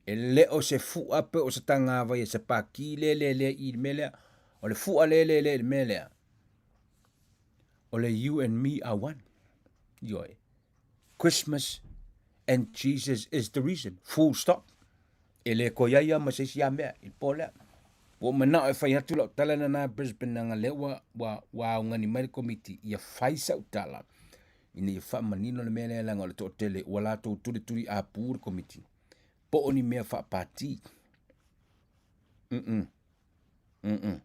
E le o se fua pe o se tagavai e se paki le le le i le mea lea. O le fua le le le i le mea lea. O le you and me are one. Ioe. Christmas and Jesus is the reason. Full stop. E le koe ai lava ma se isi lava mea i le po lea. Ua ou manao e fai atu lau tala lena Brisbane leaga lea ua, ua, ua augani mai le komiti ia fai sau tala ina ia faamanino le mea lea leaga o le toatele ua latou tulituli apu le komiti po o ni mea faapati. Mm-mm. Mm-mm.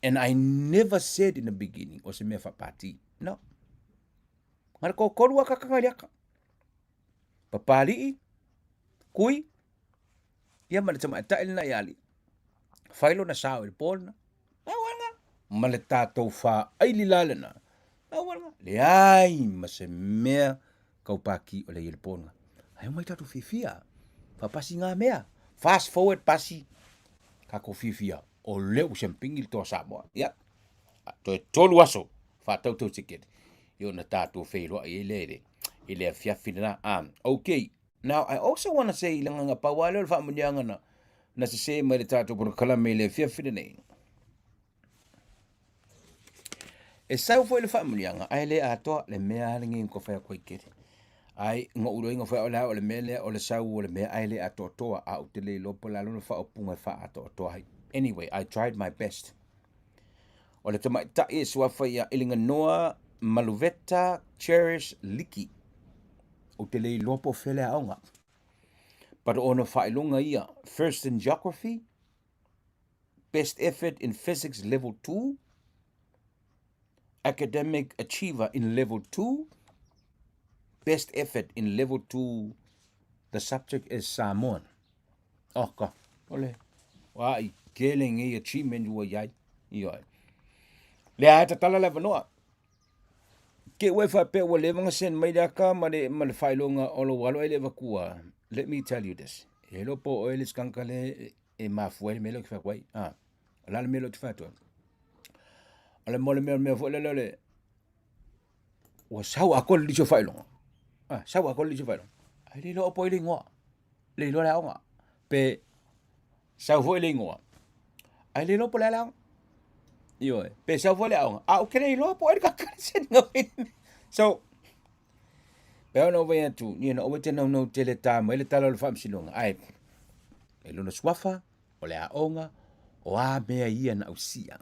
And I never said in the beginning o se mea faapati. No. Na le toatolu lava kakanga i le aka. Papalii, Kui, ia ma le tamaitai lena ia Alii. Fai lona sao i le po lena. Pau lava lena. Ma le tatou faaili la lena. Pau lava lena. Leai ma se mea kaupaki o le i le po lena. Ae omai tatou fiafia. Faapasi ngā mea. Fast forward pasi. Tatou fiafia. O lea ua siampingi le toa Samoa. Ia. Toe 3 aso faatautau ticket. Ia ona tatou feiloai ai lea i le i le afiafi lena. Okay. Now, I also want to say i le agaga pau lava lea o le faamanuiaga na, na sesē mai le tatou polokalame i le afiafi lenei. E sau foi le faamanuiaga, ae le atoa le mea lava lenei na fai atu ai kele. Ai, na ou iloa fai o le a o le mea lea o le sau o le mea ae le atoatoa, a ou te le iloa po o le a lona faaupuga e faaatoatoa ai. Anyway, I tried my best. O le tamaitai e suafa ia Iliganoa Maluveta Cherish Liki. Ou te le iloa po o fea le aoga. But o ona faailoga ia, First in Geography, Best Effort in Physics Level 2, Academic Achiever in Level 2, Best Effort in Level 2, the subject is Samoan. Oh, ka, ole, wa i kele ngei achievement ua iai, ioe. Lea e tatala le avanoa. Ke ua e faapea ua leva ona send mai le aka ma le, ma le faailoga o lou alo ai le avatua. Let me tell you this. E iloa po o oe le isi tagata lea e mafua ai le mea lea ou te fai atu ai. Ah, o le a le mea lea ou te fai atu ai? O le mo le mea, mea foi lele o le, ua sau atoa le lisi o faailoga. Ah, sau a ko le isi faailoga. Ae le iloa po o ai le igoa. Le iloa le aoga. Pe sau foi le igoa, ae le iloa po o le a le aoga. Ioe, pe sau foi le aoga, a ou te le iloa po o ai le tagata na send ina mai. So, pe ona ou vaai atu, ia na aua e te naunau tele ta mai le tala o le faamasinoga, ae e lona suafa, o le aoga, o a mea ia na ausia.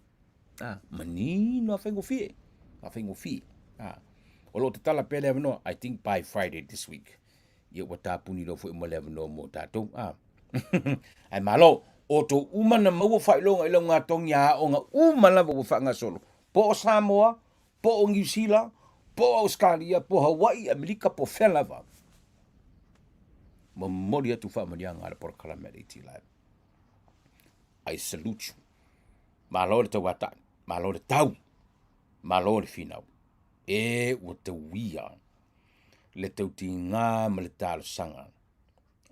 Ah, manino a faigofie, a faigofie. Ah, o lo o tatala pea le avanoa, I think by Friday this week. Ia ua tapuni loa foi ma le avanoa mo tatou. Ah. Ae malo, outou uma na maua faailoga i laugatogi a aoga uma lava ua faagasolo, po o Samoa, po o Niu Sila, po o Ausetalia, po o Hawaii, Amerika, po o fea lava. Momoli atu faamanuiaga a le polokalame a le AT Live. I salute you. Malo le tauatai, malo le tau, malo le finau. E ua tauia le tautiga ma le talosaga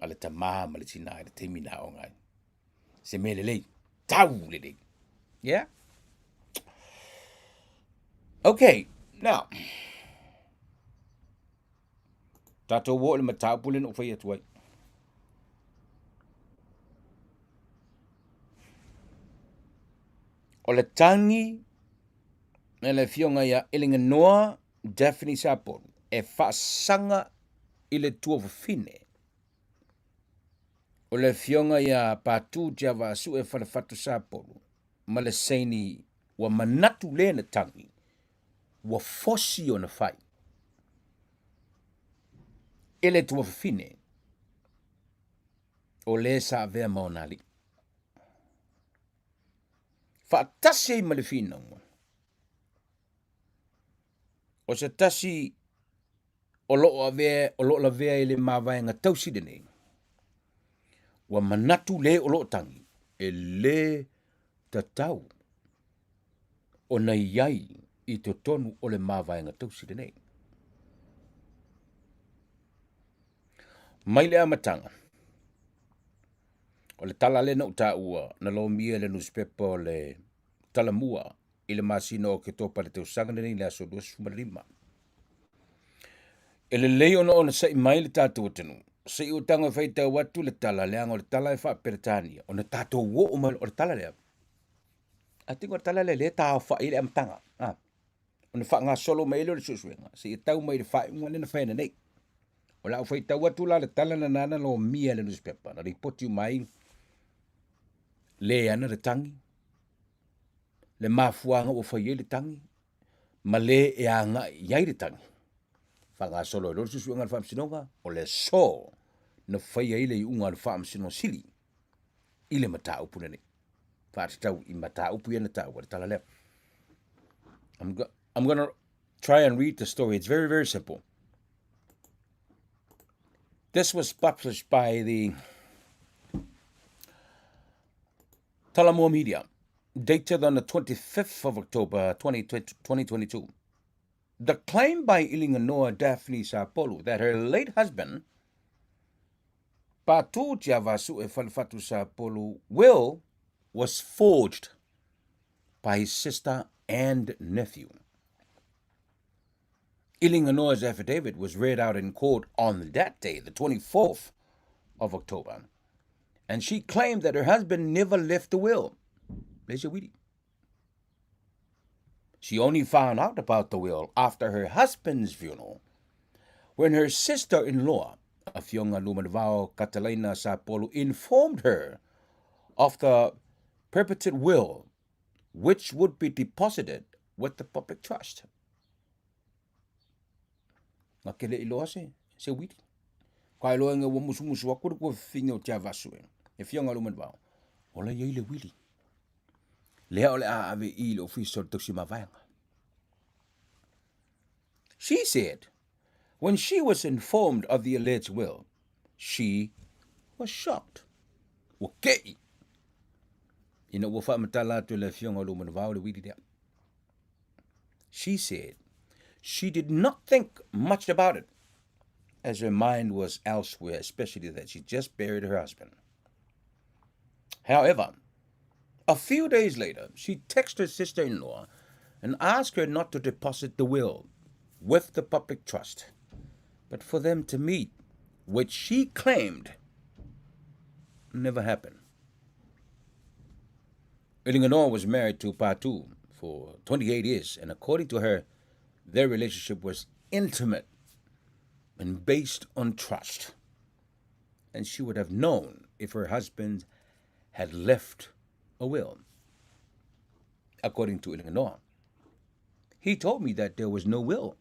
a le tamā ma le tinā i le taimi na aoga ai. Se mea lelei, tau lelei. Yeah? Okay, now, tatou o i le mataupu lea na ou fai atu ai. O le tagi e le afioga ia Eleganoa Daphne Sapolu e faasaga i le tuafafine o le afioga ia Patu Tiavaasue Falefatu Sapolu ma le saini ua manatu le na tagi ua fosi ona fai e le tuafafine o le sa avea ma ona alii faatasi ai ma le finauga O se tasi o lo o avea, o lo o lavea i le mavaega tausi lenei, ua manatu le o lo o tagi, e lē tatau ona i ai i totonu o le mavaega tausi lenei. Mai le amataga, o le tala lea na ou taua na lomia e le nusipepa o le Talamua i le masina o Oketopa i le tausaga lenei i le aso 25. E lelei ona onosai mai le tatou atunuu, se i ou tago e faitau atu le tala, leaga o le tala e faa-Peretania, ona tatou oo mai, o le tala lea, I think o le tala lea lea e taaofai ai le amataga, ah, ona faagasolo mai ai lea o le suesuega, seia tau mai i le faaiuga lea na fai ananei. O le a ou faitau atu la le tala lena na lomia e le newspaper, na lipoti uma ai le ana le tagi, le mafuaaga ua fai ai le tagi ma le e agai i ai le tagi. Faagasolo ai loa le suesuega a le Faamasinoga, o le aso na fai ai le iuga a le Faamasinoga Sili i le mataupu lenei. Faatatau i mataupu ia na taua le tala lea. I'm gonna try and read the story. It's very, very simple. This was published by the Talamua Media, dated on the 25th of October 2022. The claim by Iliganoa Daphne Sapolu that her late husband, Patu Tiavasue Falefatu Sapolu, will was forged by his sister and nephew. Iliganoa's affidavit was read out in court on that day, the 24th of October, and she claimed that her husband never left the will. She only found out about the will after her husband's funeral, when her sister-in-law, Afioga Lumanuvao Catalina Sapolu, informed her of the purported will, which would be deposited with the public trust. Nga kele iloa se, se wili. Ka iloa inga ua musumusu aku le kuafifine o Tiavasu e. E fia ngalu manvao. Ola iai le wili. Lea o le a ave i le ofisa o le tausi mavaega. She said, when she was informed of the alleged will, she was shocked. Ua kei. Ina ua faamatala atu e le afioga o Lumanuvao le wili lea. She said she did not think much about it, as her mind was elsewhere, especially that she just buried her husband. However, a few days later, she texted her sister-in-law and asked her not to deposit the will with the public trust. But for them to meet, which she claimed never happened. Ulioganoa was married to Patu for 28 years, and according to her, their relationship was intimate and based on trust. And she would have known if her husband had left a will. According to Ulioganoa, he told me that there was no will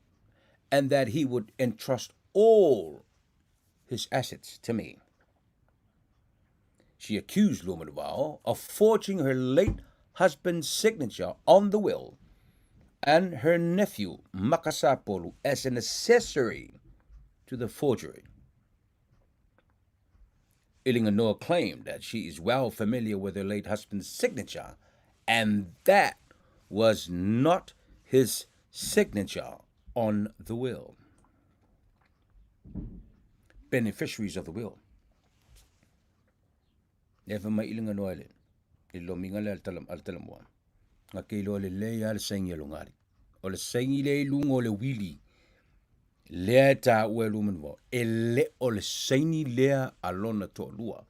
and that he would entrust all his assets to me. She accused Luamanuvao of forging her late husband's signature on the will and her nephew, Makasapolu, as an accessory to the forgery. Ulioganoa claimed that she is well familiar with her late husband's signature and that was not his signature on the will. Beneficiaries of the will. E fa mai Ulioganoa le i lomiga le al talamua. Nga ke iloa lelei lava le saini a lona alii. O le saini lea i luga o le uili lea e taua e Luamanuvao, e le o le saini lea a lona toalua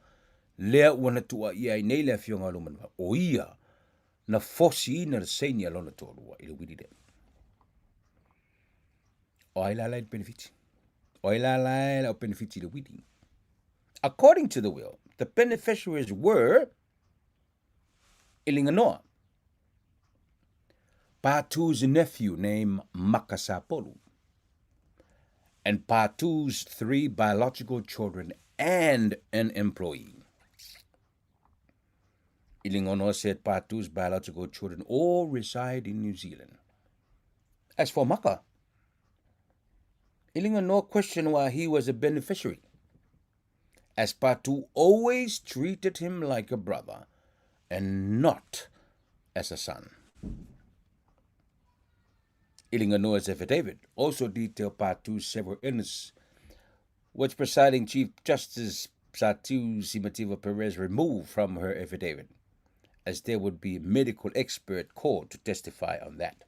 lea ua na tuuaia ai nei le afioga a Luamanuvao, o ia na fosiina le saini a lona toalua i le uili lea. O ai la la i le penefiti? O ai la la e le au penefiti i le uili? According to the will, the beneficiaries were Ulioganoa, Patu's nephew named Makasapolu, and Patu's 3 biological children and an employee. Ulioganoa said Patu's biological children all reside in New Zealand. As for Maka, Ulioganoa questioned why he was a beneficiary, as Patu always treated him like a brother and not as a son. Ulioganoa's affidavit also detailed Patu's several illnesses, which presiding Chief Justice Satu Simativa Perez removed from her affidavit, as there would be a medical expert called to testify on that.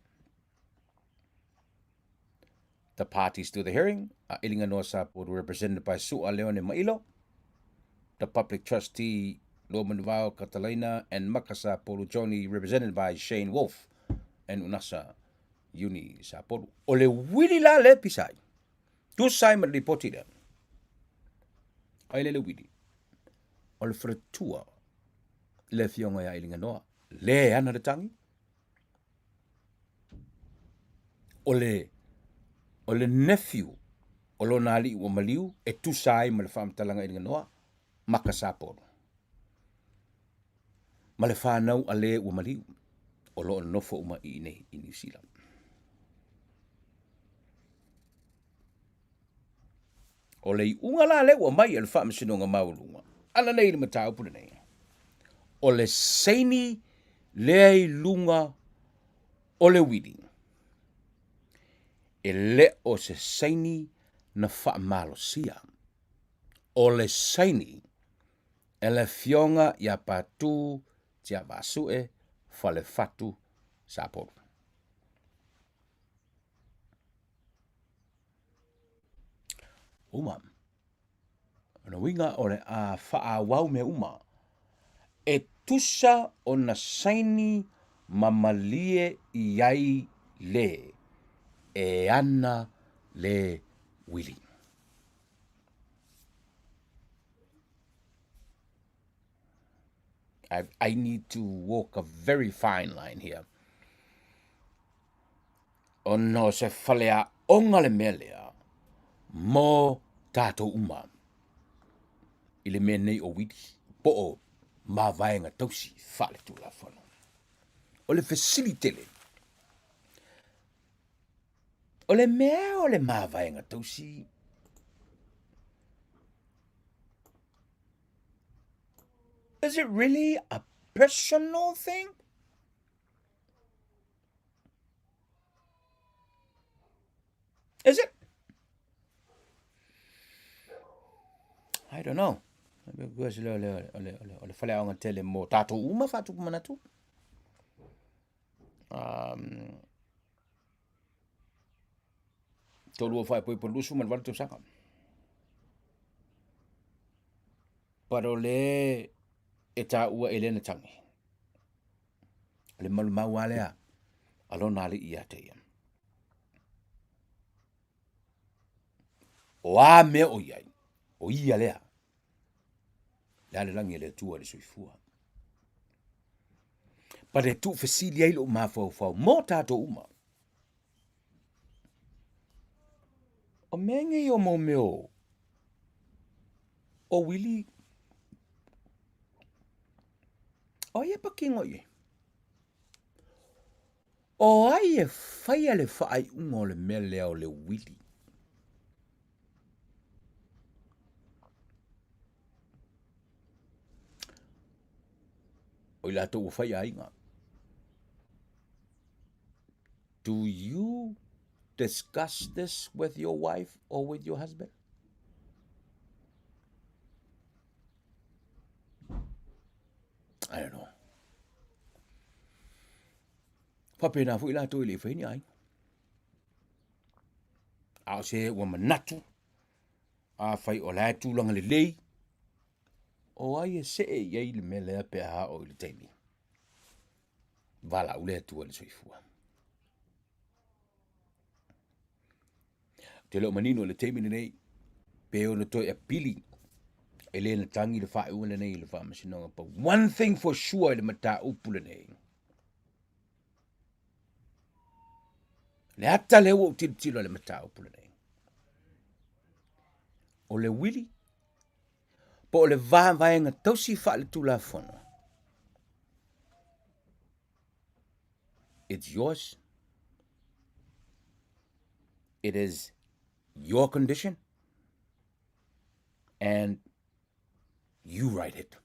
The parties to the hearing are Ulioganoa Sapolu, represented by Su'a Leone Ma'ilo, the public trustee Luamanuvao Catalina, and Makasapolu Johnny, represented by Shane Wolf and Unasa Uni Sapolu. O le uili la le pisai. Tusa ai ma le lipoti lea. Ai le le uili. O le faletua le afioga ia Ulioganoa. Le ana le tangi. O le, o le nephew o lona alii ua maliu e tusa ai ma le faamatalaga i Ulioganoa, Makasapolu. Ma le fanau a le ua maliu, o lo o nofo uma i inei i Niu Sila. O le iuga la lea ua mai e le Faamasinoga Maualuga ana nei i le mataupu lenei, o le saini lea i luga o le uili, e le o se saini na faamalosia. O le saini e le Afioga ia Patu Tiavaasue Falefatu Sapolu. Uma. O le uiga o le a faaauau mea uma, e tusa ona saini ma malie i ai le e ana le uili. I, I need to walk a very fine line here. Ona o se faleaoga le mea lea mo tatou uma i le mea nei o uili po o mavaega tausi faaletulafono. O le fesili tele, o le mea o le mavaega tausi Is it really a personal thing? Is it? I don't know. Because le le le le le faleaoga tele mo tātou uma whātupu manatu. Um, Toalua faaipoipo 28 tausaga. But o le e taua e lena tagi. O le malumau lava lea a lona alii ia te ia. O a mea o i ai, o ia lea. Le a le lagi e le Atua i le soifua. But e tuufesili ai lou mafaufau mo tatou uma. O mea nei o mau mea o o wili o ai e patino i ai? O ai e faia le faaiuga o le mea lea o le wili? O i latou ua fai aiga. Do you discuss this with your wife or with your husband? I don't know. Faapena foi latou e le i fai ni aiga. A o se ua manatu, afai o la e tulaga lelei, o ai e see i ai le mea lea pe a oo i le taimi. Valaau le Atua i le soifua. Ou te le o manino i le taimi lenei, pe ono toe apili e le na tagi le faaiuga lenei i le faamasinoga. But one thing for sure i le mataupu lenei, le ata lea ua ou tilotilo i le mataupu lenei, o le uili po o le vavaega tausi faaletulafono. It's yours. It is your condition. And you write it.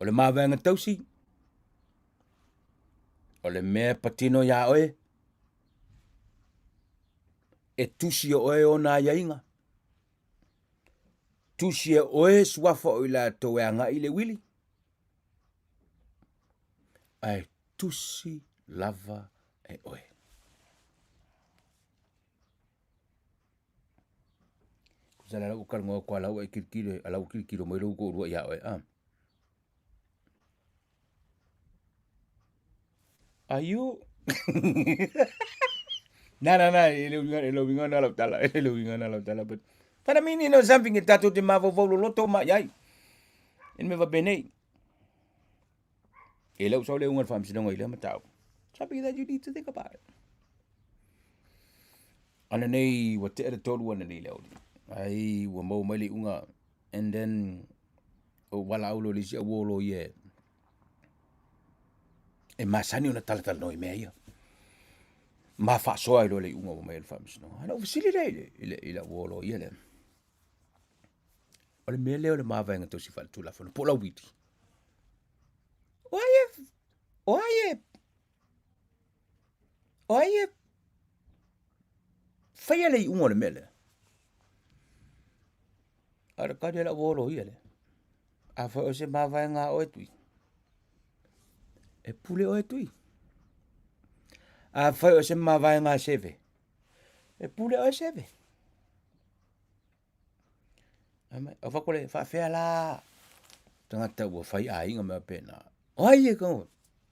O le mavaega tausi, o le mea patino iā oe, e tusi e oe ona aiaiga, tusi e oe suafa o i latou e agai i le uili, ae tusi lava e oe. Tusa la ua talanoa atu a la ua e tilotilo a la ua tilotilo mai lou toalua ia oe a. Are you Na na na e le uiga e le uiga na lau tala e le uiga na lau tala but but I mean you know something e tatou te mafaufau loloto ma iai. E le mea faapenei. E le o sau le uga o le faamasinoga i lea mataupu. Something that you need to think about it. Ana nei ua tea le tolu ana nei le auli. Ai ua maua mai le iuga and then o walaau lo le isi au olo ia e masani ona talatalanoa i mea ia. Ma faasoa ai loa le iuga ua mai e le faamasinoga. Ana ou fesili lea i le, i le, i le au olo ia lea. O le mea lea o le mavaega tausi faaletulafono po o lauwili. O ai e, o ai e, o ai e faia le iuga o le mea lea? A o le kali a lau uo ia lea. Afai o se mavaega a oe Tui, e pule oe Tui. Afai o se mavaega a Seve, e pule oe Seve. O fai atu lea, faafefea la tagata ua fai aiga ma mea faapena. O ai e kau?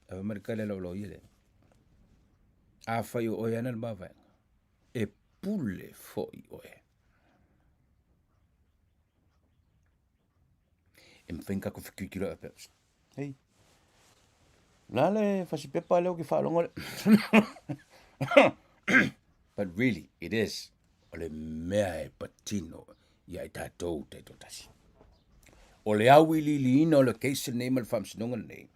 Ae fai mai le tali a lau loia lea, afai o oe ana le mavaega, e pule foi oe. E mafai ona tatou fetuitilo ai faapea, hei, o le a le fasipepa lea ou te faalogo le But really, it is o le mea e patino ia i tatou taitoatasi. O le auiliiliina o le case lenei ma le faamasinoga lenei,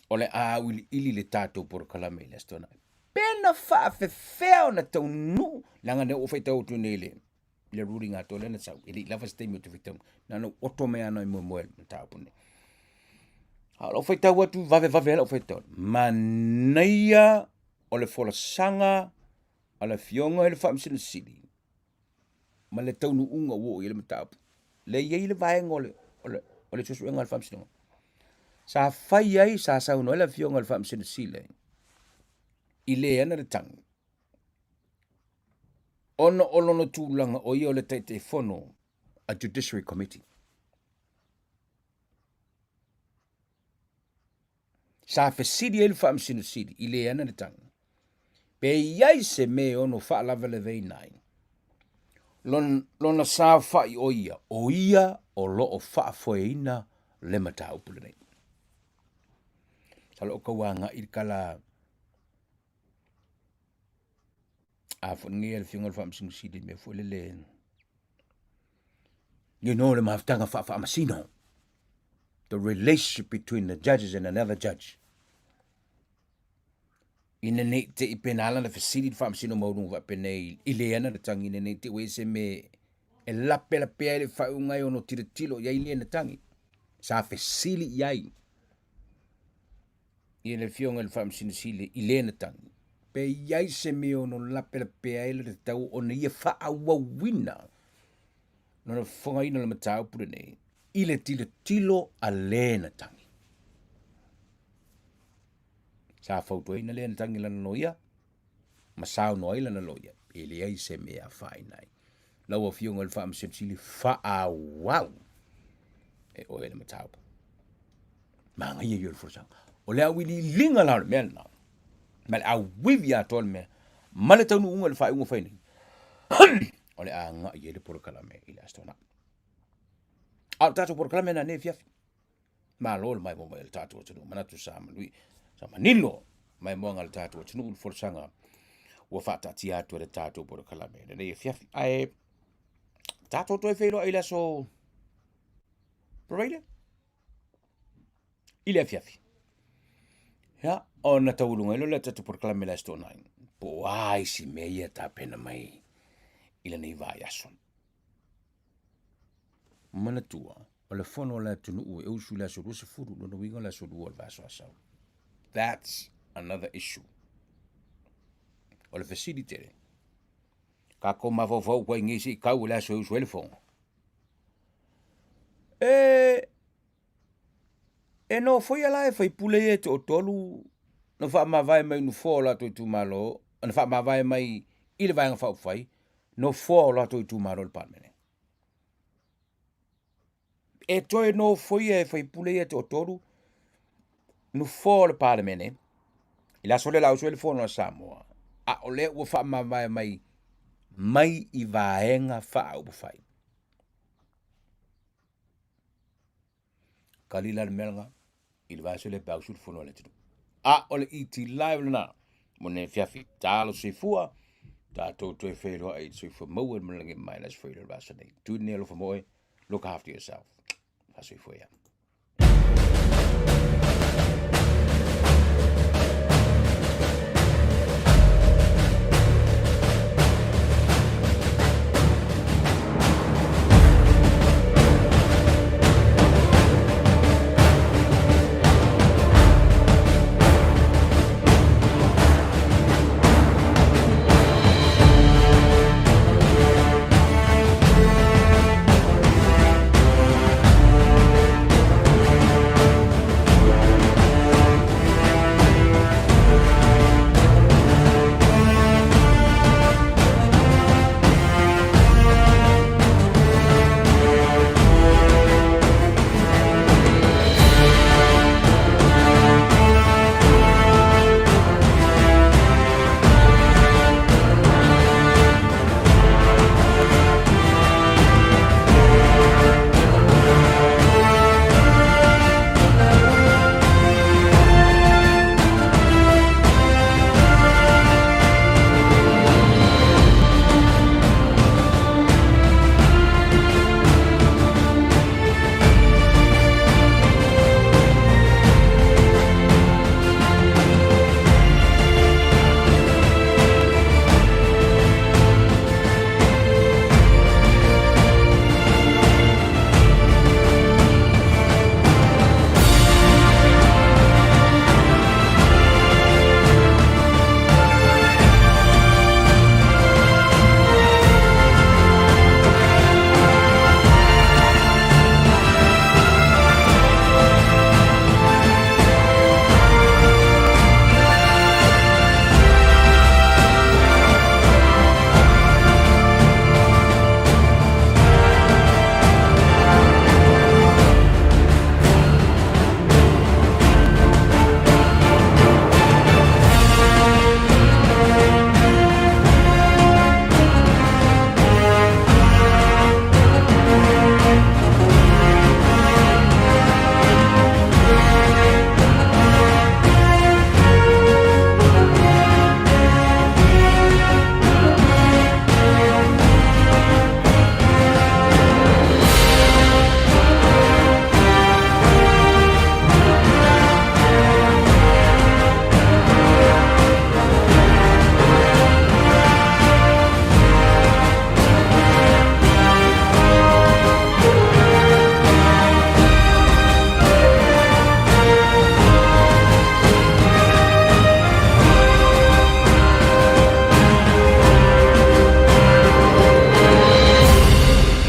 o le a auiliili le tatou polokalame i le Aso Toonai. Pe na faafefea ona taunuu, leaga lea ua faitau atu nei le le ruling atoa lea na sau, e le i lava se taimi ou te faitau, na ona ou oto mai lava i moemoe i le mataupu lenei. A o lau faitau atu vavevave lava lau faitau, manaia o le folasaga a le Afioga i le Faamasino Sili ma le taunuuga ua oo i ai le mataupu. Lea e i ai le vaega o le, o le, o le suesuega a le Faamasinoga. Sa fai ai, sa saunoa ai le Afioga i le Faamasino Sili, I le ana le tagi, ona o lona tulaga o ia o le Taitaifono a Judiciary Committee. Sa fesili ai le Faamasino Sili i le ana le tagi, pe i ai se mea e ono faalavelaveina ai lona saofai o ia, o ia o lo o faafoeina le mataupu lenei. Sa loo tau agai le tala a foi lenei a le Afioga i le Faamasino Sili i le mea foi lele, you know le mafutaga faafaamasino, the relationship between the judges and another judge. Ina nei te i pena ala na fesili le Faamasino Maualuga faapenei i le ana le tagi ina nei te ua i ai se mea e lapelapea ai le faaiuga e ono tilotilo i ai lea na tagi. Sa fesili i ai ia le Afioga i le Faamasino Sili i lea na tagi, pe i ai se mea e ono lapelapea ai le tatau ona ia faaauauina lona fofogaina o le mataupu lenei i le tilotilo a le na tagi. Sa fautuaina lea na tagi lana loia ma saunoa ai lana loia, e leai se mea e afaina ai. Lau Afioga i le Faamasino Sili, faaauau e oe le mataupu. Manaia ia o le folasaga. O le auiliiliga la o le mea lena, ma le auivi atoa le mea, ma le taunuuga i le faaiuga fai nei, o le a agai ai le polokalame i le Aso Toonai. A o le tatou polokalame lena nei afiafi. Malo le maimoa mai o le tatou atunuu. Manatu sa manui, sa manino maimoaga a le tatou atunuu i le folasaga ua faataatia atu e le tatou polokalame i lenei afiafi. Ae tatou toe feiloai i le aso Paraire i le afiafi. Ia, ona taualuga ai loa lea o le tatou polokalame i le Aso Toonai, po o a isi mea ia e tapena mai i lenei vaiaso. Manatua, o le fono a le atunuu e usu i le aso 20, lona uiga o le aso 2 o le vaiaso asau. That's another issue. O le fesili tele, tatou mafaufau upu ai nei se i tau i le aso e usu ai le fono. E, e nofoia la e faipule ia e toatolu na faamavae mai nofoa o latou itumalo, na faamavae mai i le Vaega Faaupufai, nofoa o latou itumalo i le Palemene. E toe nofoia e faipule ia e toatolu nofoa o le Palemene i le aso lea o le a usu ai le Fono a Samoa, a o lea ua faamavae mai mai i Vaega Faaupufai. Kali la le mea lena i le vaiaso lea pe a usu le fono a le atunuu. A o le ET Live lena mo lenei afiafi. Talo soifua, tatou toe feiloai i le soifua maua i le malagi mai le aso Faraile o le vaiaso nei. Tui lenei alofa mo oe, look after yourself. Faasoifua ia.